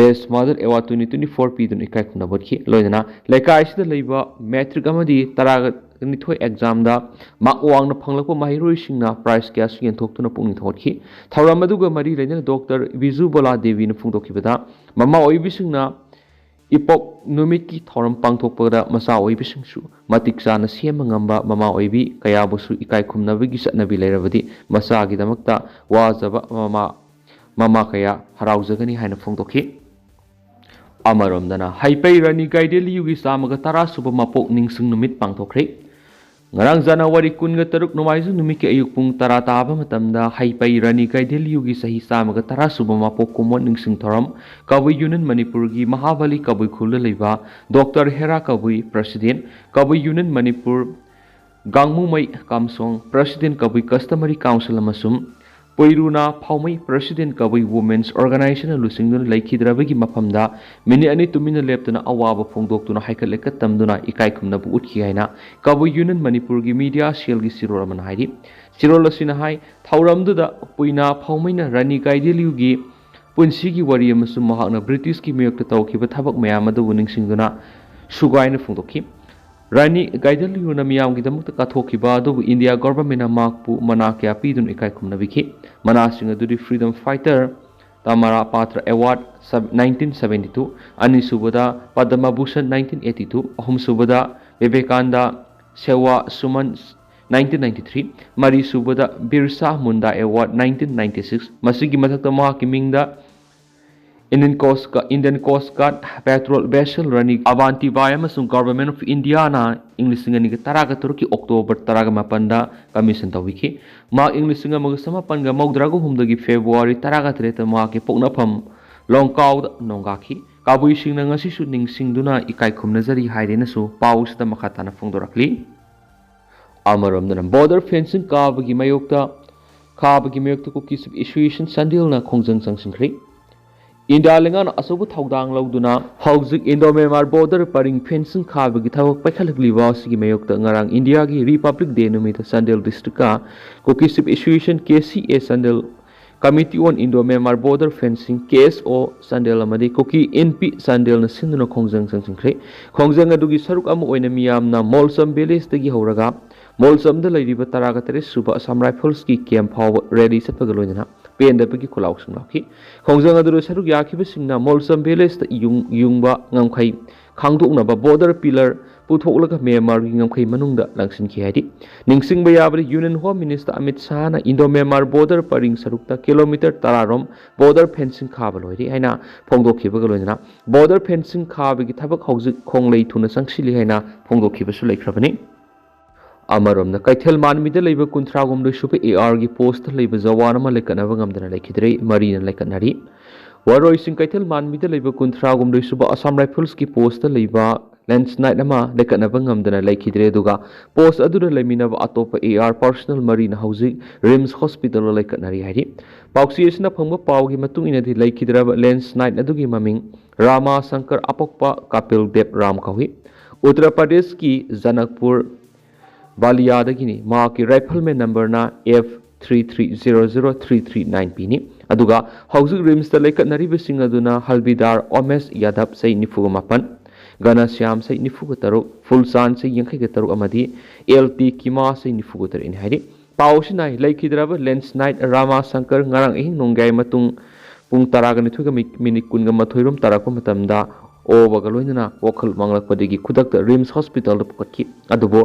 Best Mother Award twenty twenty-four ꯄꯤꯗꯨꯅ ꯏꯀꯥꯏ ꯈꯨꯝꯅꯕ ꯎꯠꯈꯤ꯫ ꯂꯣꯏꯅꯅ ꯂꯩꯀꯥꯏ ꯑꯁꯤꯗ ꯂꯩꯕ matric ꯑꯃꯗꯤ ꯇꯔꯥꯅꯤꯊꯣꯏ examꯗ mark ꯋꯥꯡꯅ ꯐꯪꯂꯛꯄ ꯃꯍꯩꯔꯣꯏꯁꯤꯡꯅ prize ꯀꯌꯥꯁꯨ ꯌꯦꯟꯊꯣꯛꯇꯨꯅ ꯄꯨꯛꯅꯤꯡ ꯊꯧꯒꯠꯈꯤ꯫ ꯊꯧꯔꯝ ꯑꯗꯨꯒ ꯃꯔꯤ ꯂꯩꯅꯅ Doctor ꯕꯤꯖꯨ ꯕꯣꯂꯥ ꯗꯦꯕꯤꯅ ꯐꯣꯡꯗꯣꯛꯈꯤꯕꯗ, ꯃꯃꯥ ꯑꯣꯏꯕꯤꯁꯤꯡꯅ ꯏꯄꯣꯛ ꯅꯨꯃꯤꯠꯀꯤ ꯊꯧꯔꯝ ꯄꯥꯡꯊꯣꯛꯄꯗ ꯃꯆꯥ ꯑꯣꯏꯕꯤꯁꯤꯡꯁꯨ ꯃꯇꯤꯛ ꯆꯥꯅ ꯁꯦꯝꯕ ꯉꯝꯕ ꯃꯃꯥ ꯑꯣꯏꯕꯤ ꯀꯌꯥꯕꯨꯁꯨ ꯏꯀꯥꯏ ꯈꯨꯝꯅꯕꯒꯤ ꯆꯠꯅꯕꯤ ꯂꯩꯔꯕꯗꯤ ꯃꯆꯥꯒꯤꯗꯃꯛꯇ ꯋꯥꯖꯕ ꯃꯃꯥ, ꯃꯃꯥ ꯀꯌꯥ ꯍꯔꯥꯎꯖꯒꯅꯤ ꯍꯥꯏꯅ ꯐꯣꯡꯗꯣꯛꯈꯤ꯫ ꯑꯃꯔꯣꯝꯗꯅ ꯍꯩꯄꯩ ꯔꯥꯅꯤ ꯒꯥꯏꯗꯦꯂꯤꯌꯨꯒꯤ ꯆꯥꯝꯃꯒ ꯇꯔꯥ ꯁꯨꯕ ꯃꯄꯣꯛ ꯅꯤꯡꯁꯤꯡ ꯅꯨꯃꯤꯠ ꯄꯥꯡꯊꯣꯛꯈ꯭ꯔꯦ꯫ ꯉꯔꯥꯡ ꯖꯅꯋꯥꯔꯤ ꯀꯨꯟꯒ ꯇꯔꯨꯛ ꯅꯣꯡꯃꯥꯏꯖꯤꯡ ꯅꯨꯃꯤꯠꯀꯤ ꯑꯌꯨꯛ ꯄꯨꯡ ꯇꯔꯥ ꯇꯥꯕ ꯃꯇꯝꯗ ꯍꯩꯄꯩ ꯔꯥꯅꯤ ꯒꯥꯏꯗꯦꯂꯤꯌꯨꯒꯤ ꯆꯍꯤ ꯆꯥꯝꯃꯒ ꯇꯔꯥ ꯁꯨꯕ ꯃꯄꯣꯛ ꯀꯨꯝꯑꯣꯟ ꯅꯤꯡꯁꯤꯡ ꯊꯧꯔꯝ ꯀꯕꯨꯏ ꯌꯨꯅꯤꯌꯟ ꯃꯅꯤꯄꯨꯔꯒꯤ ꯃꯍꯥꯕꯂꯤ ꯀꯕꯨꯏ ꯈꯨꯜꯗ ꯂꯩꯕ ꯗꯣꯛꯇꯔ ꯍꯦꯔꯥ ꯀꯕꯨꯏ, president, ꯀꯕꯨꯏ ꯌꯨꯅꯤꯌꯟ ꯃꯅꯤꯄꯨꯔ, ꯒꯥꯡꯃꯨꯃꯩ ꯀꯥꯝꯁꯣꯡ, president, ꯀꯕꯨꯏ customary council ꯑꯃꯁꯨꯡ ꯄꯣꯏꯔꯨꯅꯥ ꯐꯥꯎꯃꯩ, president, ꯀꯕꯨꯏ women's organizationꯅ ꯂꯨꯆꯤꯡꯗꯨꯅ ꯂꯩꯈꯤꯗ꯭ꯔꯕꯒꯤ ꯃꯐꯝꯗ ꯃꯤꯅꯤꯠ ꯑꯅꯤ ꯇꯨꯃꯤꯟꯅ ꯂꯦꯞꯇꯨꯅ ꯑꯋꯥꯕ ꯐꯣꯡꯗꯣꯛꯇꯨꯅ ꯍꯩꯀꯠ ꯂꯩꯀꯠ ꯇꯝꯗꯨꯅ ꯏꯀꯥꯏ ꯈꯨꯝꯅꯕ ꯎꯠꯈꯤ ꯍꯥꯏꯅ ꯀꯕꯨꯏ ꯌꯨꯅꯤꯌꯟ ꯃꯅꯤꯄꯨꯔꯒꯤ media cellꯒꯤ ꯆꯦꯔꯣꯜ ꯑꯃꯅ ꯍꯥꯏꯔꯤ꯫ ꯆꯦꯔꯣꯜ ꯑꯁꯤꯅ ꯍꯥꯏ, ꯊꯧꯔꯝꯗꯨꯗ ꯄꯨꯏꯅꯥ ꯐꯥꯎꯃꯩꯅ ꯔꯥꯅꯤ ꯒꯥꯏꯗꯦꯂꯤꯌꯨꯒꯤ ꯄꯨꯟꯁꯤꯒꯤ ꯋꯥꯔꯤ ꯑꯃꯁꯨꯡ ꯃꯍꯥꯛꯅ ꯕ꯭ꯔꯤꯇꯤꯁꯀꯤ ꯃꯥꯌꯣꯛꯇ ꯇꯧꯈꯤꯕ ꯊꯕꯛ ꯃꯌꯥꯝ ꯑꯗꯨꯕꯨ ꯅꯤꯡꯁꯤꯡꯗꯨꯅ ꯁꯨꯒꯥꯏꯅ ꯐꯣꯡꯗꯣꯛꯈꯤ꯫ ꯔꯥꯅꯤ ꯒꯥꯏꯗꯦꯂꯤꯌꯨꯅ ꯃꯤꯌꯥꯝꯒꯤꯗꯃꯛꯇ ꯀꯠꯊꯣꯛꯈꯤꯕ ꯑꯗꯨꯕꯨ ꯏꯟꯗꯤꯌꯥ ꯒꯣꯚꯔꯟꯃꯦꯟꯠꯅ ꯃꯍꯥꯛꯄꯨ ꯃꯅꯥ ꯀꯌꯥ ꯄꯤꯗꯨꯅ ꯏꯀꯥꯏ ꯈꯨꯝꯅꯕꯤꯈꯤ꯫ ꯃꯅꯥꯁꯤꯡ ꯑꯗꯨꯗꯤ freedom fighter ꯇꯃꯥꯔꯥ ꯄꯥꯇ꯭ꯔ award, sub-, nineteen seventy two, ꯑꯅꯤꯁꯨꯕꯗ Padma Bhushan nineteen eighty two, ꯑꯍꯨꯝꯁꯨꯕꯗ ꯕꯤꯕꯦꯀꯥꯅꯟꯗ ꯁꯦꯋꯥ ꯁꯨꯃꯟ nineteen ninety three, ꯃꯔꯤꯁꯨꯕꯗ ꯕꯤꯔꯁꯥ ꯃꯨꯟꯗꯥ award nineteen ninety six꯫ ꯃꯁꯤꯒꯤ ꯃꯊꯛꯇ ꯃꯍꯥꯛꯀꯤ ꯃꯤꯡꯗ Indian Coast Guard, Indian Coast Guard patrol vessel ꯔꯥꯅꯤ ꯑꯕꯥꯟꯇꯤꯕꯥꯏ ꯑꯃꯁꯨꯡ Government of Indiaꯅ ꯏꯪ ꯂꯤꯁꯤꯡ ꯑꯅꯤꯒ ꯇꯔꯥꯒ ꯇꯔꯨꯛꯀꯤ October ꯇꯔꯥꯒ ꯃꯥꯄꯟꯗ commission ꯇꯧꯕꯤꯈꯤ꯫ ꯃꯍꯥꯛ ꯏꯪ ꯂꯤꯁꯤꯡ ꯑꯃꯒ ꯆꯃꯥꯄꯟꯒ ꯃꯧꯗ꯭ꯔꯥꯒ ꯍꯨꯝꯗꯣꯏꯒꯤ February ꯇꯔꯥꯒ ꯇꯔꯦꯠꯇ ꯃꯍꯥꯛꯀꯤ ꯄꯣꯛꯅꯐꯝ ꯂꯣꯡꯀꯥꯎꯗ ꯅꯣꯡꯒꯥꯈꯤ꯫ ꯀꯕꯨꯏꯁꯤꯡꯅ ꯉꯁꯤꯁꯨ ꯅꯤꯡꯁꯤꯡꯗꯨꯅ ꯏꯀꯥꯏ ꯈꯨꯝꯅꯖꯔꯤ ꯍꯥꯏꯗꯨꯅꯁꯨ ꯄꯥꯎꯁꯤꯗ ꯃꯈꯥ ꯇꯥꯅ ꯐꯣꯡꯗꯣꯔꯛꯂꯤ꯫ ꯑꯃꯔꯣꯝꯗꯅ border fencing ꯀꯥꯕꯒꯤ ꯃꯥꯌꯣꯛꯇ, ꯈꯥꯕꯒꯤ ꯃꯥꯌꯣꯛꯇ Kuki Chief Association ꯆꯥꯟꯗꯦꯜꯅ ꯈꯣꯡꯖꯪ ꯆꯪꯁꯤꯟꯈ꯭ꯔꯦ꯫ ꯏꯟꯗꯤꯌꯥ ꯂꯩꯉꯥꯛꯅ ꯑꯆꯧꯕ ꯊꯧꯗꯥꯡ ꯂꯧꯗꯨꯅ ꯍꯧꯖꯤꯛ ꯏꯟꯗꯣ ꯃ꯭ꯌꯥꯟꯃꯥꯔ ꯕꯣꯔꯗꯔ ꯄꯔꯤꯡ ꯐꯦꯟꯁꯤꯡ ꯈꯥꯕꯒꯤ ꯊꯕꯛ ꯄꯥꯏꯈꯠꯂꯛꯂꯤꯕ ꯑꯁꯤꯒꯤ ꯃꯥꯌꯣꯛꯇ ꯉꯔꯥꯡ ꯏꯟꯗꯤꯌꯥꯒꯤ ꯔꯤꯄꯕ꯭ꯂꯤꯛ ꯗꯦ ꯅꯨꯃꯤꯠꯇ ꯆꯥꯟꯗꯦꯜ ꯗꯤꯁꯇ꯭ꯔꯤꯛꯀ ꯀꯨꯀꯤ ꯁꯤꯞ ꯑꯦꯁꯣꯁꯤꯌꯦꯁꯟ, ꯀꯦ ꯁꯤ ꯑꯦ ꯆꯥꯟꯗꯦꯜ, ꯀꯃꯤꯇꯤ ꯑꯣꯟ ꯏꯟꯗꯣ ꯃ꯭ꯌꯥꯟꯃꯥꯔ ꯕꯣꯔꯗꯔ ꯐꯦꯟꯁꯤꯡ, ꯀꯦ ꯑꯦꯁ ꯑꯣ ꯆꯥꯟꯗꯦꯜ ꯑꯃꯗꯤ ꯀꯨꯀꯤ ꯏꯟꯄꯤ ꯆꯥꯟꯗꯦꯜꯅ ꯁꯤꯟꯗꯨꯅ ꯈꯣꯡꯖꯪ ꯆꯪꯁꯤꯟꯈ꯭ꯔꯦ꯫ ꯈꯣꯡꯖꯪ ꯑꯗꯨꯒꯤ ꯁꯔꯨꯛ ꯑꯃ ꯑꯣꯏꯅ ꯃꯤꯌꯥꯝꯅ ꯃꯣꯜꯁꯝ ꯚꯤꯂꯦꯖꯇꯒꯤ ꯍꯧꯔꯒ ꯃꯣꯜꯁꯝꯗ ꯂꯩꯔꯤꯕ ꯇꯔꯥꯒ ꯇꯔꯦꯠ ꯁꯨꯕ ꯑꯁꯥꯝ ꯔꯥꯏꯐꯜꯁꯀꯤ ꯀꯦꯝꯞ ꯐꯥꯎꯕ ꯔꯦꯂꯤ ꯆꯠꯄꯒ ꯂꯣꯏꯅꯅ ꯄꯦꯟꯗꯕꯒꯤ ꯈꯨꯜꯂꯥꯎꯁꯤꯡ ꯂꯥꯎꯈꯤ꯫ ꯈꯣꯡꯖꯪ ꯑꯗꯨꯗ ꯁꯔꯨꯛ ꯌꯥꯈꯤꯕꯁꯤꯡꯅ ꯃꯣꯜꯁꯝ ꯚꯤꯂꯦꯖꯇ ꯌꯨꯡ-, ꯌꯨꯡꯕ ꯉꯝꯈꯩ ꯈꯥꯡꯗꯣꯛꯅꯕ ꯕꯣꯔꯗꯔ ꯄꯤꯂꯔ ꯄꯨꯊꯣꯛꯂꯒ ꯃ꯭ꯌꯥꯟꯃꯥꯔꯒꯤ ꯉꯝꯈꯩ ꯃꯅꯨꯡꯗ ꯂꯪꯁꯤꯟꯈꯤ ꯍꯥꯏꯔꯤ꯫ ꯅꯤꯡꯁꯤꯡꯕ ꯌꯥꯕꯗꯤ, ꯌꯨꯅꯤꯌꯟ ꯍꯣꯝ ꯃꯤꯅꯤꯁꯇꯔ ꯑꯃꯤꯠ ꯁꯥꯍꯅ ꯏꯟꯗꯣ ꯃ꯭ꯌꯥꯟꯃꯥꯔ ꯕꯣꯔꯗꯔ ꯄꯔꯤꯡ ꯁꯔꯨꯛꯇ ꯀꯤꯂꯣꯃꯤꯇꯔ ꯇꯔꯥ ꯔꯣꯝ ꯕꯣꯔꯗꯔ ꯐꯦꯟꯁꯤꯡ ꯈꯥꯕ ꯂꯣꯏꯔꯦ ꯍꯥꯏꯅ ꯐꯣꯡꯗꯣꯛꯈꯤꯕꯒ ꯂꯣꯏꯅꯅ ꯕꯣꯔꯗꯔ ꯐꯦꯟꯁꯤꯡ ꯈꯥꯕꯒꯤ ꯊꯕꯛ ꯍꯧꯖꯤꯛ ꯈꯣꯡꯂꯩ ꯊꯨꯅ ꯆꯪꯁꯤꯜꯂꯤ ꯍꯥꯏꯅ ꯐꯣꯡꯗꯣꯛꯈꯤꯕꯁꯨ ꯂꯩꯈ꯭ꯔꯕꯅꯤ꯫ ꯑꯃꯔꯣꯝꯗ, ꯀꯩꯊꯦꯜ ꯃꯥꯟꯕꯤꯗ ꯂꯩꯕ ꯀꯨꯟꯊ꯭ꯔꯥ ꯍꯨꯝꯗꯣꯏ ꯁꯨꯕ ꯑꯦ ꯑꯥꯔꯒꯤ ꯄꯣꯁꯇ ꯂꯩꯕ ꯖꯋꯥꯟ ꯑꯃ ꯂꯩꯀꯠꯅꯕ ꯉꯝꯗꯅ ꯂꯩꯈꯤꯗ꯭ꯔꯦ, ꯃꯔꯤꯅ ꯂꯩꯀꯠꯅꯔꯤ꯫ ꯋꯥꯔꯣꯏꯁꯤꯡ, ꯀꯩꯊꯦꯜ ꯃꯥꯟꯕꯤꯗ ꯂꯩꯕ ꯀꯨꯟꯊ꯭ꯔꯥ ꯍꯨꯝꯗꯣꯏ ꯁꯨꯕ ꯑꯁꯥꯝ ꯔꯥꯏꯐꯜꯁꯀꯤ ꯄꯣꯁꯇ ꯂꯩꯕ ꯂꯦꯟꯁꯂꯥꯏꯠ ꯑꯃ ꯂꯩꯀꯠꯅꯕ ꯉꯝꯗꯅ ꯂꯩꯈꯤꯗ꯭ꯔꯦ, ꯑꯗꯨꯒ ꯄꯣꯁ ꯑꯗꯨꯗ ꯂꯩꯃꯤꯟꯅꯕ ꯑꯇꯣꯞꯄ ꯑꯦ ꯑꯥꯔ ꯄꯔꯁꯅꯦꯜ ꯃꯔꯤꯅ ꯍꯧꯖꯤꯛ ꯔꯤꯝꯁ ꯍꯣꯁꯄꯤꯇꯥꯜꯗ ꯂꯩꯀꯠꯅꯔꯤ ꯍꯥꯏꯔꯤ꯫ ꯄꯥꯎꯆꯦ ꯑꯁꯤꯅ ꯐꯪꯕ ꯄꯥꯎꯒꯤ ꯃꯇꯨꯡ ꯏꯟꯅꯗꯤ, ꯂꯩꯈꯤꯗ꯭ꯔꯕ ꯂꯦꯟꯁꯂꯥꯏꯠ ꯑꯗꯨꯒꯤ ꯃꯃꯤꯡ ꯔꯥꯃꯥ ꯁꯪꯀꯔ ꯑꯄꯣꯛꯄ ꯀꯥꯄꯤꯜ ꯗꯦꯕ ꯔꯥꯝ ꯀꯧꯏ꯫ ꯎꯠꯇꯔ ꯄ꯭ꯔꯗꯦꯁꯀꯤ ꯖꯅꯛꯄꯨꯔ ꯕꯥꯂꯤꯌꯥꯗꯒꯤꯅꯤ꯫ ꯃꯍꯥꯛꯀꯤ ꯔꯥꯏꯐꯜꯃꯦꯟ ꯅꯝꯕꯔꯅ F three three zero zero three three nine ꯄꯤꯅꯤ꯫ ꯑꯗꯨꯒ ꯍꯧꯖꯤꯛ ꯔꯤꯝꯁꯇ ꯂꯩꯀꯠꯅꯔꯤꯕꯁꯤꯡ ꯑꯗꯨꯅ ꯍꯜꯕꯤꯗꯥꯔ ꯑꯣꯃꯦꯁ ꯌꯥꯗꯕ, ꯆꯍꯤ ꯅꯤꯐꯨꯒ ꯃꯥꯄꯟ, ꯒꯅꯁ꯭ꯌꯥꯝ, ꯆꯍꯤ ꯅꯤꯐꯨꯒ ꯇꯔꯨꯛ, ꯐꯨꯜꯆꯥꯟ, ꯆꯍꯤ ꯌꯥꯡꯈꯩꯒ ꯇꯔꯨꯛ, ꯑꯃꯗꯤ ꯑꯦꯜ ꯇꯤ ꯀꯤꯃꯥ, ꯆꯍꯤ ꯅꯤꯐꯨꯒ ꯇꯔꯦꯠꯅꯤ ꯍꯥꯏꯔꯤ꯫ ꯄꯥꯎ ꯑꯁꯤꯅ ꯂꯩꯈꯤꯗ꯭ꯔꯕ ꯂꯦꯟꯁꯂꯥꯏꯠ ꯔꯥꯃꯥ ꯁꯪꯀꯔ ꯉꯔꯥꯡ ꯑꯍꯤꯡ ꯅꯣꯡꯌꯥꯏ ꯃꯇꯨꯡ ꯄꯨꯡ ꯇꯔꯥꯒ ꯅꯤꯊꯣꯏꯒ ꯃꯤ-, ꯃꯤꯅꯤꯠ ꯀꯨꯟꯒ ꯃꯥꯊꯣꯏ ꯔꯣꯝ ꯇꯥꯔꯛꯄ ꯃꯇꯝꯗ ꯑꯣꯕꯒ ꯂꯣꯏꯅꯅ ꯋꯥꯈꯜ ꯃꯥꯡꯂꯛꯄꯗꯒꯤ ꯈꯨꯗꯛꯇ ꯔꯤꯝꯁ ꯍꯣꯁꯄꯤꯇꯥꯜꯗ ꯄꯨꯈꯠꯈꯤ꯫ ꯑꯗꯨꯕꯨ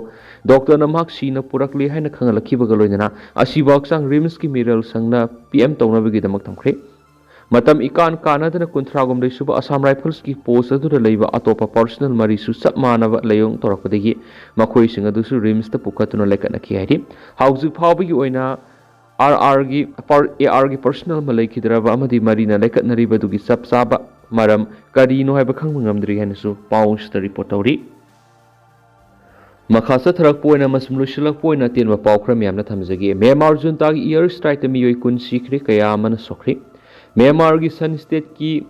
ꯗꯣꯛꯇꯔꯅ ꯃꯍꯥꯛ ꯁꯤꯅ ꯄꯨꯔꯛꯂꯦ ꯍꯥꯏꯅ ꯈꯪꯍꯜꯂꯛꯈꯤꯕꯒ ꯂꯣꯏꯅꯅ ꯑꯁꯤꯕꯨ ꯍꯛꯆꯥꯡ ꯔꯤꯝꯁꯀꯤ ꯃꯤꯔꯦꯜ ꯁꯪꯅ ꯄꯤ ꯑꯦꯝ ꯇꯧꯅꯕꯒꯤꯗꯃꯛ ꯊꯝꯈ꯭ꯔꯦ꯫ ꯃꯇꯝ ꯏꯀꯥꯟ ꯀꯥꯟꯅꯗꯅ ꯀꯨꯟꯊ꯭ꯔꯥ ꯍꯨꯝꯗꯣꯏ ꯁꯨꯕ ꯑꯁꯥꯝ ꯔꯥꯏꯐꯜꯁꯀꯤ ꯄꯣꯁ ꯑꯗꯨꯗ ꯂꯩꯕ ꯑꯇꯣꯞꯄ ꯄꯔꯁꯅꯦꯜ ꯃꯔꯤꯁꯨ ꯆꯞ ꯃꯥꯟꯅꯕ ꯂꯥꯏꯑꯣꯡ ꯇꯧꯔꯛꯄꯗꯒꯤ ꯃꯈꯣꯏꯁꯤꯡ ꯑꯗꯨꯁꯨ ꯔꯤꯝꯁꯇ ꯄꯨꯈꯠꯇꯨꯅ ꯂꯩꯀꯠꯅꯈꯤ ꯍꯥꯏꯔꯤ꯫ ꯍꯧꯖꯤꯛ ꯐꯥꯎꯕꯒꯤ ꯑꯣꯏꯅ ꯑꯥꯔ ꯑꯥꯔꯒꯤ ꯄꯔ-, ꯑꯦ ꯑꯥꯔꯒꯤ ꯄꯔꯁꯅꯦꯜ ꯑꯃ ꯂꯩꯈꯤꯗ꯭ꯔꯕ ꯑꯃꯗꯤ ꯃꯔꯤꯅ ꯂꯩꯀꯠꯅꯔꯤꯕꯗꯨꯒꯤ ꯆꯞ ꯆꯥꯕ ꯃꯔꯝ ꯀꯔꯤꯅꯣ ꯍꯥꯏꯕ ꯈꯪꯕ ꯉꯝꯗ꯭ꯔꯤ ꯍꯥꯏꯅꯁꯨ ꯄꯥꯎ ꯑꯁꯤꯗ ꯔꯤꯄꯣꯔꯠ ꯇꯧꯔꯤ꯫ ꯃꯈꯥ ꯆꯠꯊꯔꯛꯄ ꯑꯣꯏꯅ ꯑꯃꯁꯨꯡ ꯂꯣꯏꯁꯤꯜꯂꯛꯄ ꯑꯣꯏꯅ ꯑꯇꯦꯟꯕ ꯄꯥꯎ ꯈꯔ ꯃꯌꯥꯝꯅ ꯊꯝꯖꯒꯦ꯫ ꯃ꯭ꯌꯥꯟꯃꯥꯔ ꯖꯨꯟꯇꯥꯒꯤ ꯏꯌꯥꯔ ꯁ꯭ꯇ꯭ꯔꯥꯏꯛꯇ ꯃꯤꯑꯣꯏ ꯀꯨꯟ ꯁꯤꯈ꯭ꯔꯦ, ꯀꯌꯥ ꯑꯃꯅ ꯁꯣꯛꯈ꯭ꯔꯦ꯫ ꯃ꯭ꯌꯥꯟꯃꯥꯔꯒꯤ ꯁꯟ ꯁ꯭ꯇꯦꯠꯀꯤ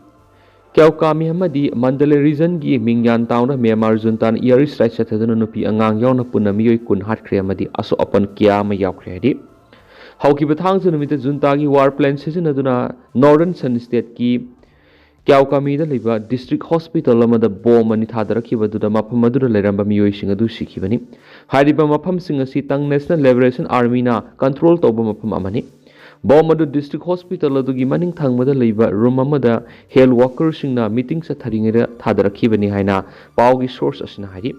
ꯀ꯭ꯌꯥꯎꯀꯥꯃꯤ ꯑꯃꯗꯤ ꯃꯟꯗꯂꯦ ꯔꯤꯖꯟꯒꯤ ꯃꯤꯡꯌꯥꯟ ꯇꯥꯎꯅ ꯃ꯭ꯌꯥꯟꯃꯥꯔ ꯖꯨꯟꯇꯥꯅ ꯏꯌꯥꯔ ꯁ꯭ꯇ꯭ꯔꯥꯏꯛ ꯆꯠꯊꯗꯨꯅ ꯅꯨꯄꯤ ꯑꯉꯥꯡ ꯌꯥꯎꯅ ꯄꯨꯟꯅ ꯃꯤꯑꯣꯏ ꯀꯨꯟ ꯍꯥꯠꯈ꯭ꯔꯦ ꯑꯃꯗꯤ ꯑꯁꯣꯛ ꯑꯄꯟ ꯀꯌꯥ ꯑꯃ ꯌꯥꯎꯈ꯭ꯔꯦ ꯍꯥꯏꯔꯤ꯫ ꯍꯧꯈꯤꯕ ꯊꯥꯡꯖ ꯅꯨꯃꯤꯠꯇ ꯖꯨꯟꯇꯥꯒꯤ ꯋꯥꯔ ꯄ꯭ꯂꯦꯟ ꯁꯤꯖꯤꯟꯅꯗꯨꯅ ꯅꯣꯔꯗꯔꯟ ꯁꯟ ꯁ꯭ꯇꯦꯠꯀꯤ ꯀ꯭ꯌꯥꯎꯀꯥꯃꯤꯗ ꯂꯩꯕ ꯗꯤꯁꯇ꯭ꯔꯤꯛ ꯍꯣꯁꯄꯤꯇꯥꯜ ꯑꯃꯗ ꯕꯣꯝ ꯑꯅꯤ ꯊꯥꯗꯔꯛꯈꯤꯕ ꯑꯗꯨꯗ ꯃꯐꯝ ꯑꯗꯨꯗ ꯂꯩꯔꯝꯕ ꯃꯤꯑꯣꯏꯁꯤꯡ ꯑꯗꯨ ꯁꯤꯈꯤꯕꯅꯤ꯫ ꯍꯥꯏꯔꯤꯕ ꯃꯐꯝꯁꯤꯡ ꯑꯁꯤ ꯇꯪ ꯅꯦꯁꯅꯦꯜ ꯂꯤꯕꯔꯦꯁꯟ ꯑꯥꯔꯃꯤꯅ ꯀꯟꯇ꯭ꯔꯣꯜ ꯇꯧꯕ ꯃꯐꯝ ꯑꯃꯅꯤ꯫ ꯕꯣꯝ ꯑꯗꯨ ꯗꯤꯁꯇ꯭ꯔꯤꯛ ꯍꯣꯁꯄꯤꯇꯥꯜ ꯑꯗꯨꯒꯤ ꯃꯅꯤꯡ ꯊꯪꯕꯗ ꯂꯩꯕ ꯔꯨꯝ ꯑꯃꯗ ꯍꯦꯜꯊ ꯋꯥꯀꯔꯁꯤꯡꯅ ꯃꯤꯇꯤꯡ ꯆꯠꯊꯔꯤꯉꯩꯗ ꯊꯥꯗꯔꯛꯈꯤꯕꯅꯤ ꯍꯥꯏꯅ ꯄꯥꯎꯒꯤ ꯁꯣꯔꯁ ꯑꯁꯤꯅ ꯍꯥꯏꯔꯤ꯫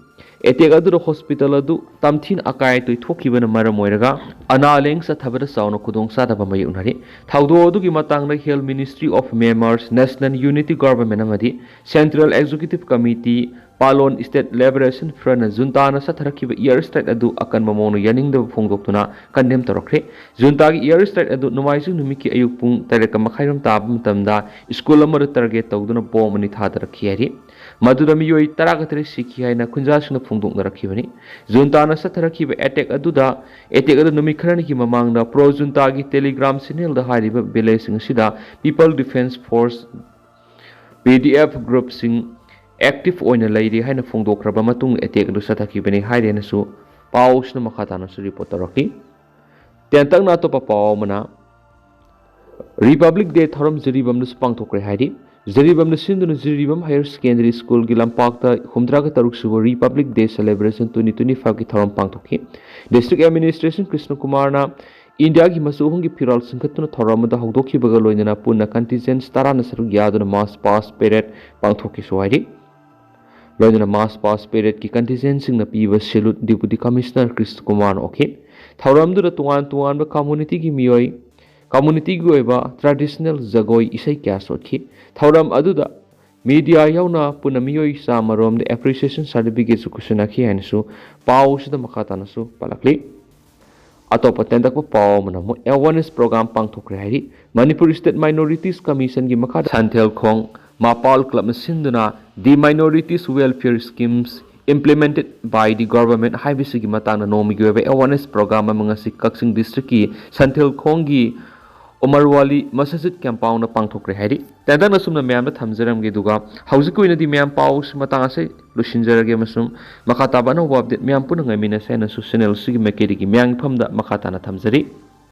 ꯑꯦꯇꯦꯛ ꯑꯗꯨꯗ ꯍꯣꯁꯄꯤꯇꯥꯜ ꯑꯗꯨ ꯇꯝꯊꯤꯅ ꯑꯀꯥꯏ ꯑꯇꯣꯏ ꯊꯣꯛꯈꯤꯕꯅ ꯃꯔꯝ ꯑꯣꯏꯔꯒ ꯑꯅꯥ ꯂꯥꯌꯦꯡ ꯆꯠꯊꯕꯗ ꯆꯥꯎꯅ ꯈꯨꯗꯣꯡꯆꯥꯗꯕ ꯃꯥꯌꯣꯛꯅꯔꯤ꯫ ꯊꯧꯗꯣꯛ ꯑꯗꯨꯒꯤ ꯃꯇꯥꯡꯗ Health Ministry of Myanmar's National Unity Government ꯑꯃꯗꯤ Central Executive Committee, ꯄꯥꯂꯣꯟ ꯁ꯭ꯇꯦꯠ ꯂꯤꯕꯔꯦꯁꯟ ꯐ꯭ꯔꯟꯠꯅ ꯖꯨꯟꯇꯥꯅ ꯆꯠꯊꯔꯛꯈꯤꯕ ꯏꯌꯥꯔ ꯁ꯭ꯇ꯭ꯔꯥꯏꯛ ꯑꯗꯨ ꯑꯀꯟꯕ ꯃꯑꯣꯡꯗ ꯌꯥꯅꯤꯡꯗꯕ ꯐꯣꯡꯗꯣꯛꯇꯨꯅ ꯀꯟꯗꯦꯝ ꯇꯧꯔꯛꯈ꯭ꯔꯦ꯫ ꯖꯨꯟꯇꯥꯒꯤ ꯏꯌꯥꯔ ꯁ꯭ꯇ꯭ꯔꯥꯏꯛ ꯑꯗꯨ ꯅꯣꯡꯃꯥꯏꯖꯤꯡ ꯅꯨꯃꯤꯠꯀꯤ ꯑꯌꯨꯛ ꯄꯨꯡ ꯇꯔꯦꯠꯀ ꯃꯈꯥꯏꯔꯣꯝ ꯇꯥꯕ ꯃꯇꯝꯗ ꯁ꯭ꯀꯨꯜ ꯑꯃꯗ ꯇꯥꯔꯒꯦꯠ ꯇꯧꯗꯨꯅ ꯕꯣꯝ ꯑꯅꯤ ꯊꯥꯗꯔꯛꯈꯤ ꯍꯥꯏꯔꯤ꯫ ꯃꯗꯨꯗ ꯃꯤꯑꯣꯏ ꯇꯔꯥꯒ ꯇꯔꯦꯠ ꯁꯤꯈꯤ ꯍꯥꯏꯅ ꯈꯨꯟꯖꯥꯁꯤꯡꯅ ꯐꯣꯡꯗꯣꯛꯅꯔꯛꯈꯤꯕꯅꯤ꯫ ꯖꯨꯟꯇꯥꯅ ꯆꯠꯊꯔꯛꯈꯤꯕ ꯑꯦꯇꯦꯛ ꯑꯗꯨꯗ, ꯑꯦꯇꯦꯛ ꯑꯗꯨ ꯅꯨꯃꯤꯠ ꯈꯔꯅꯤꯒꯤ ꯃꯃꯥꯡꯗ ꯄ꯭ꯔꯣ ꯖꯨꯟꯇꯥꯒꯤ ꯇꯦꯂꯤꯒ꯭ꯔꯥꯝ ꯆꯦꯅꯦꯜꯗ ꯍꯥꯏꯔꯤꯕ ꯚꯤꯂꯦꯖꯁꯤꯡ ꯑꯁꯤꯗ People Defence Force, ꯄꯤ ꯗꯤ ꯑꯦꯐ, ꯒ꯭ꯔꯨꯞꯁꯤꯡ ꯑꯦꯛꯇꯤꯚ ꯑꯣꯏꯅ ꯂꯩꯔꯤ ꯍꯥꯏꯅ ꯐꯣꯡꯗꯣꯛꯈ꯭ꯔꯕ ꯃꯇꯨꯡ ꯑꯦꯇꯦꯛ ꯑꯗꯨ ꯆꯠꯊꯈꯤꯕꯅꯤ ꯍꯥꯏꯔꯦꯅꯁꯨ ꯄꯥꯎꯁꯤꯅ ꯃꯈꯥ ꯇꯥꯅꯁꯨ ꯔꯤꯄꯣꯔꯠ ꯇꯧꯔꯛꯂꯤ꯫ ꯇꯦꯟꯇꯛꯅ ꯑꯇꯣꯞꯄ ꯄꯥꯎ ꯑꯃꯅ, ꯔꯤꯄꯕ꯭ꯂꯤꯛ ꯗꯦ ꯊꯧꯔꯝ ꯖꯤꯔꯤꯕꯥꯝꯗꯁꯨ ꯄꯥꯡꯊꯣꯛꯈ꯭ꯔꯦ ꯍꯥꯏꯔꯤ꯫ ꯖꯤꯔꯤꯕꯥꯝꯗ ꯁꯤꯟꯗꯨꯅ ꯖꯤꯔꯤꯕꯥꯝ ꯍꯥꯌꯔ ꯁꯦꯀꯦꯟꯗꯔꯤ ꯁ꯭ꯀꯨꯜꯒꯤ ꯂꯝꯄꯥꯛꯇ ꯍꯨꯝꯗ꯭ꯔꯥꯒ ꯇꯔꯨꯛ ꯁꯨꯕ republic day celebration twenty twenty ꯐꯥꯏꯚꯀꯤ ꯊꯧꯔꯝ ꯄꯥꯡꯊꯣꯛꯈꯤ꯫ ꯗꯤꯁꯇ꯭ꯔꯤꯛ ꯑꯦꯗꯃꯤꯅꯤꯁꯇ꯭ꯔꯦꯁꯟ ꯀ꯭ꯔꯤꯁꯅ ꯀꯨꯃꯥꯔꯅ ꯏꯟꯗꯤꯌꯥꯒꯤ ꯃꯆꯨ ꯑꯍꯨꯝꯒꯤ ꯐꯤꯔꯥꯜ ꯆꯤꯡꯈꯠꯇꯨꯅ ꯊꯧꯔꯝ ꯑꯗꯨꯗ ꯍꯧꯗꯣꯛꯈꯤꯕꯒ ꯂꯣꯏꯅꯅ ꯄꯨꯟꯅ ꯀꯟꯇꯤꯟꯖꯦꯟꯠ ꯇꯔꯥꯅ ꯁꯔꯨꯛ ꯌꯥꯗꯨꯅ ꯃꯥꯔꯆ ꯄꯥꯁ ꯄꯦꯔꯦꯗ ꯄꯥꯡꯊꯣꯛꯈꯤꯁꯨ ꯍꯥꯏꯔꯤ꯫ ꯂꯣꯏꯅꯅ ꯃꯥꯔꯆ ꯄꯥꯁ ꯄꯦꯔꯦꯗꯀꯤ ꯀꯟꯇꯤꯟꯖꯦꯟꯠꯁꯤꯡꯅ ꯄꯤꯕ ꯁꯦꯂ꯭ꯌꯨꯠ ꯗꯤꯄꯨꯇꯤ ꯀꯃꯤꯁꯅꯔ ꯀ꯭ꯔꯤꯁꯅ ꯀꯨꯃꯥꯔꯅ ꯑꯣꯛꯈꯤ꯫ ꯊꯧꯔꯝꯗꯨꯗ ꯇꯣꯉꯥꯟ ꯇꯣꯉꯥꯟꯕ ꯀꯝꯃꯨꯅꯤꯇꯤꯒꯤ ꯃꯤꯑꯣꯏ, ꯀꯝꯃꯨꯅꯤꯇꯤꯒꯤ ꯑꯣꯏꯕ ꯇ꯭ꯔꯦꯗꯤꯁꯅꯦꯜ ꯖꯒꯣꯏ ꯏꯁꯩ ꯀꯌꯥ ꯁꯣꯠꯈꯤ꯫ ꯊꯧꯔꯝ ꯑꯗꯨꯗ ꯃꯤꯗꯤꯌꯥ ꯌꯥꯎꯅ ꯄꯨꯟꯅ ꯃꯤꯑꯣꯏ ꯆꯥꯝꯃ ꯔꯣꯝꯗ ꯑꯦꯄ꯭ꯔꯤꯁꯤꯌꯦꯁꯟ ꯁꯥꯔꯇꯤꯐꯤꯀꯦꯠꯁꯨ ꯈꯨꯠꯁꯤꯟꯅꯈꯤ ꯍꯥꯏꯅꯁꯨ ꯄꯥꯎꯁꯤꯗ ꯃꯈꯥ ꯇꯥꯅꯁꯨ ꯄꯜꯂꯛꯂꯤ꯫ ꯑꯇꯣꯞꯄ ꯇꯦꯟꯇꯛꯄ ꯄꯥꯎ ꯑꯃꯅ ꯑꯃꯨꯛ ꯑꯦꯋꯥꯔꯅꯦꯁ ꯄ꯭ꯔꯣꯒ꯭ꯔꯥꯝ ꯄꯥꯡꯊꯣꯛꯈ꯭ꯔꯦ ꯍꯥꯏꯔꯤ꯫ ꯃꯅꯤꯄꯨꯔ ꯁ꯭ꯇꯦꯠ ꯃꯥꯏꯅꯣꯔꯤꯇꯤꯁ ꯀꯃꯤꯁꯟꯒꯤ ꯃꯈꯥꯗ ꯁꯟꯊꯦꯜ ꯈꯣꯡ ꯃꯄꯥꯜ ꯀ꯭ꯂꯕꯅ ꯁꯤꯟꯗꯨꯅ The Minorities Welfare Schemes Implemented by the Government ꯍꯥꯏꯕꯁꯤꯒꯤ ꯃꯇꯥꯡꯗ ꯅꯣꯡꯃꯒꯤ ꯑꯣꯏꯕ ꯑꯦꯋꯥꯔꯅꯦꯁ ꯄ꯭ꯔꯣꯒ꯭ꯔꯥꯝ ꯑꯃ ꯉꯁꯤ ꯀꯛꯆꯤꯡ ꯗꯤꯁꯇ꯭ꯔꯤꯛꯀꯤ ꯁꯟꯊꯦꯜ ꯈꯣꯡꯒꯤ ꯎꯃꯔꯋꯥꯂꯤ ꯃꯁꯖꯤꯗ compoundꯗ ꯄꯥꯡꯊꯣꯛꯈ꯭ꯔꯦ ꯍꯥꯏꯔꯤ꯫ ꯇꯦꯟꯇꯛꯅ ꯁꯨꯝꯅ ꯃꯌꯥꯝꯗ ꯊꯝꯖꯔꯝꯒꯦ, ꯑꯗꯨꯒ ꯍꯧꯖꯤꯛꯀꯤ ꯑꯣꯏꯅꯗꯤ ꯃꯌꯥꯝ ꯄꯥꯎꯁꯤ ꯃꯇꯥꯡ ꯑꯁꯤ ꯂꯣꯏꯁꯤꯟꯖꯔꯒꯦ, ꯑꯃꯁꯨꯡ ꯃꯈꯥ ꯇꯥꯕ ꯑꯅꯧꯕ update ꯃꯌꯥꯝ ꯄꯨꯟꯅ ꯉꯥꯏꯃꯤꯟꯅꯁꯦ ꯍꯥꯏꯅꯁꯨ channel ꯑꯁꯤꯒꯤ ꯃꯥꯏꯀꯩꯗꯒꯤ ꯃꯌꯥꯝꯒꯤ ꯐꯝꯗ ꯃꯈꯥ ꯇꯥꯅ ꯊꯝꯖꯔꯤ꯫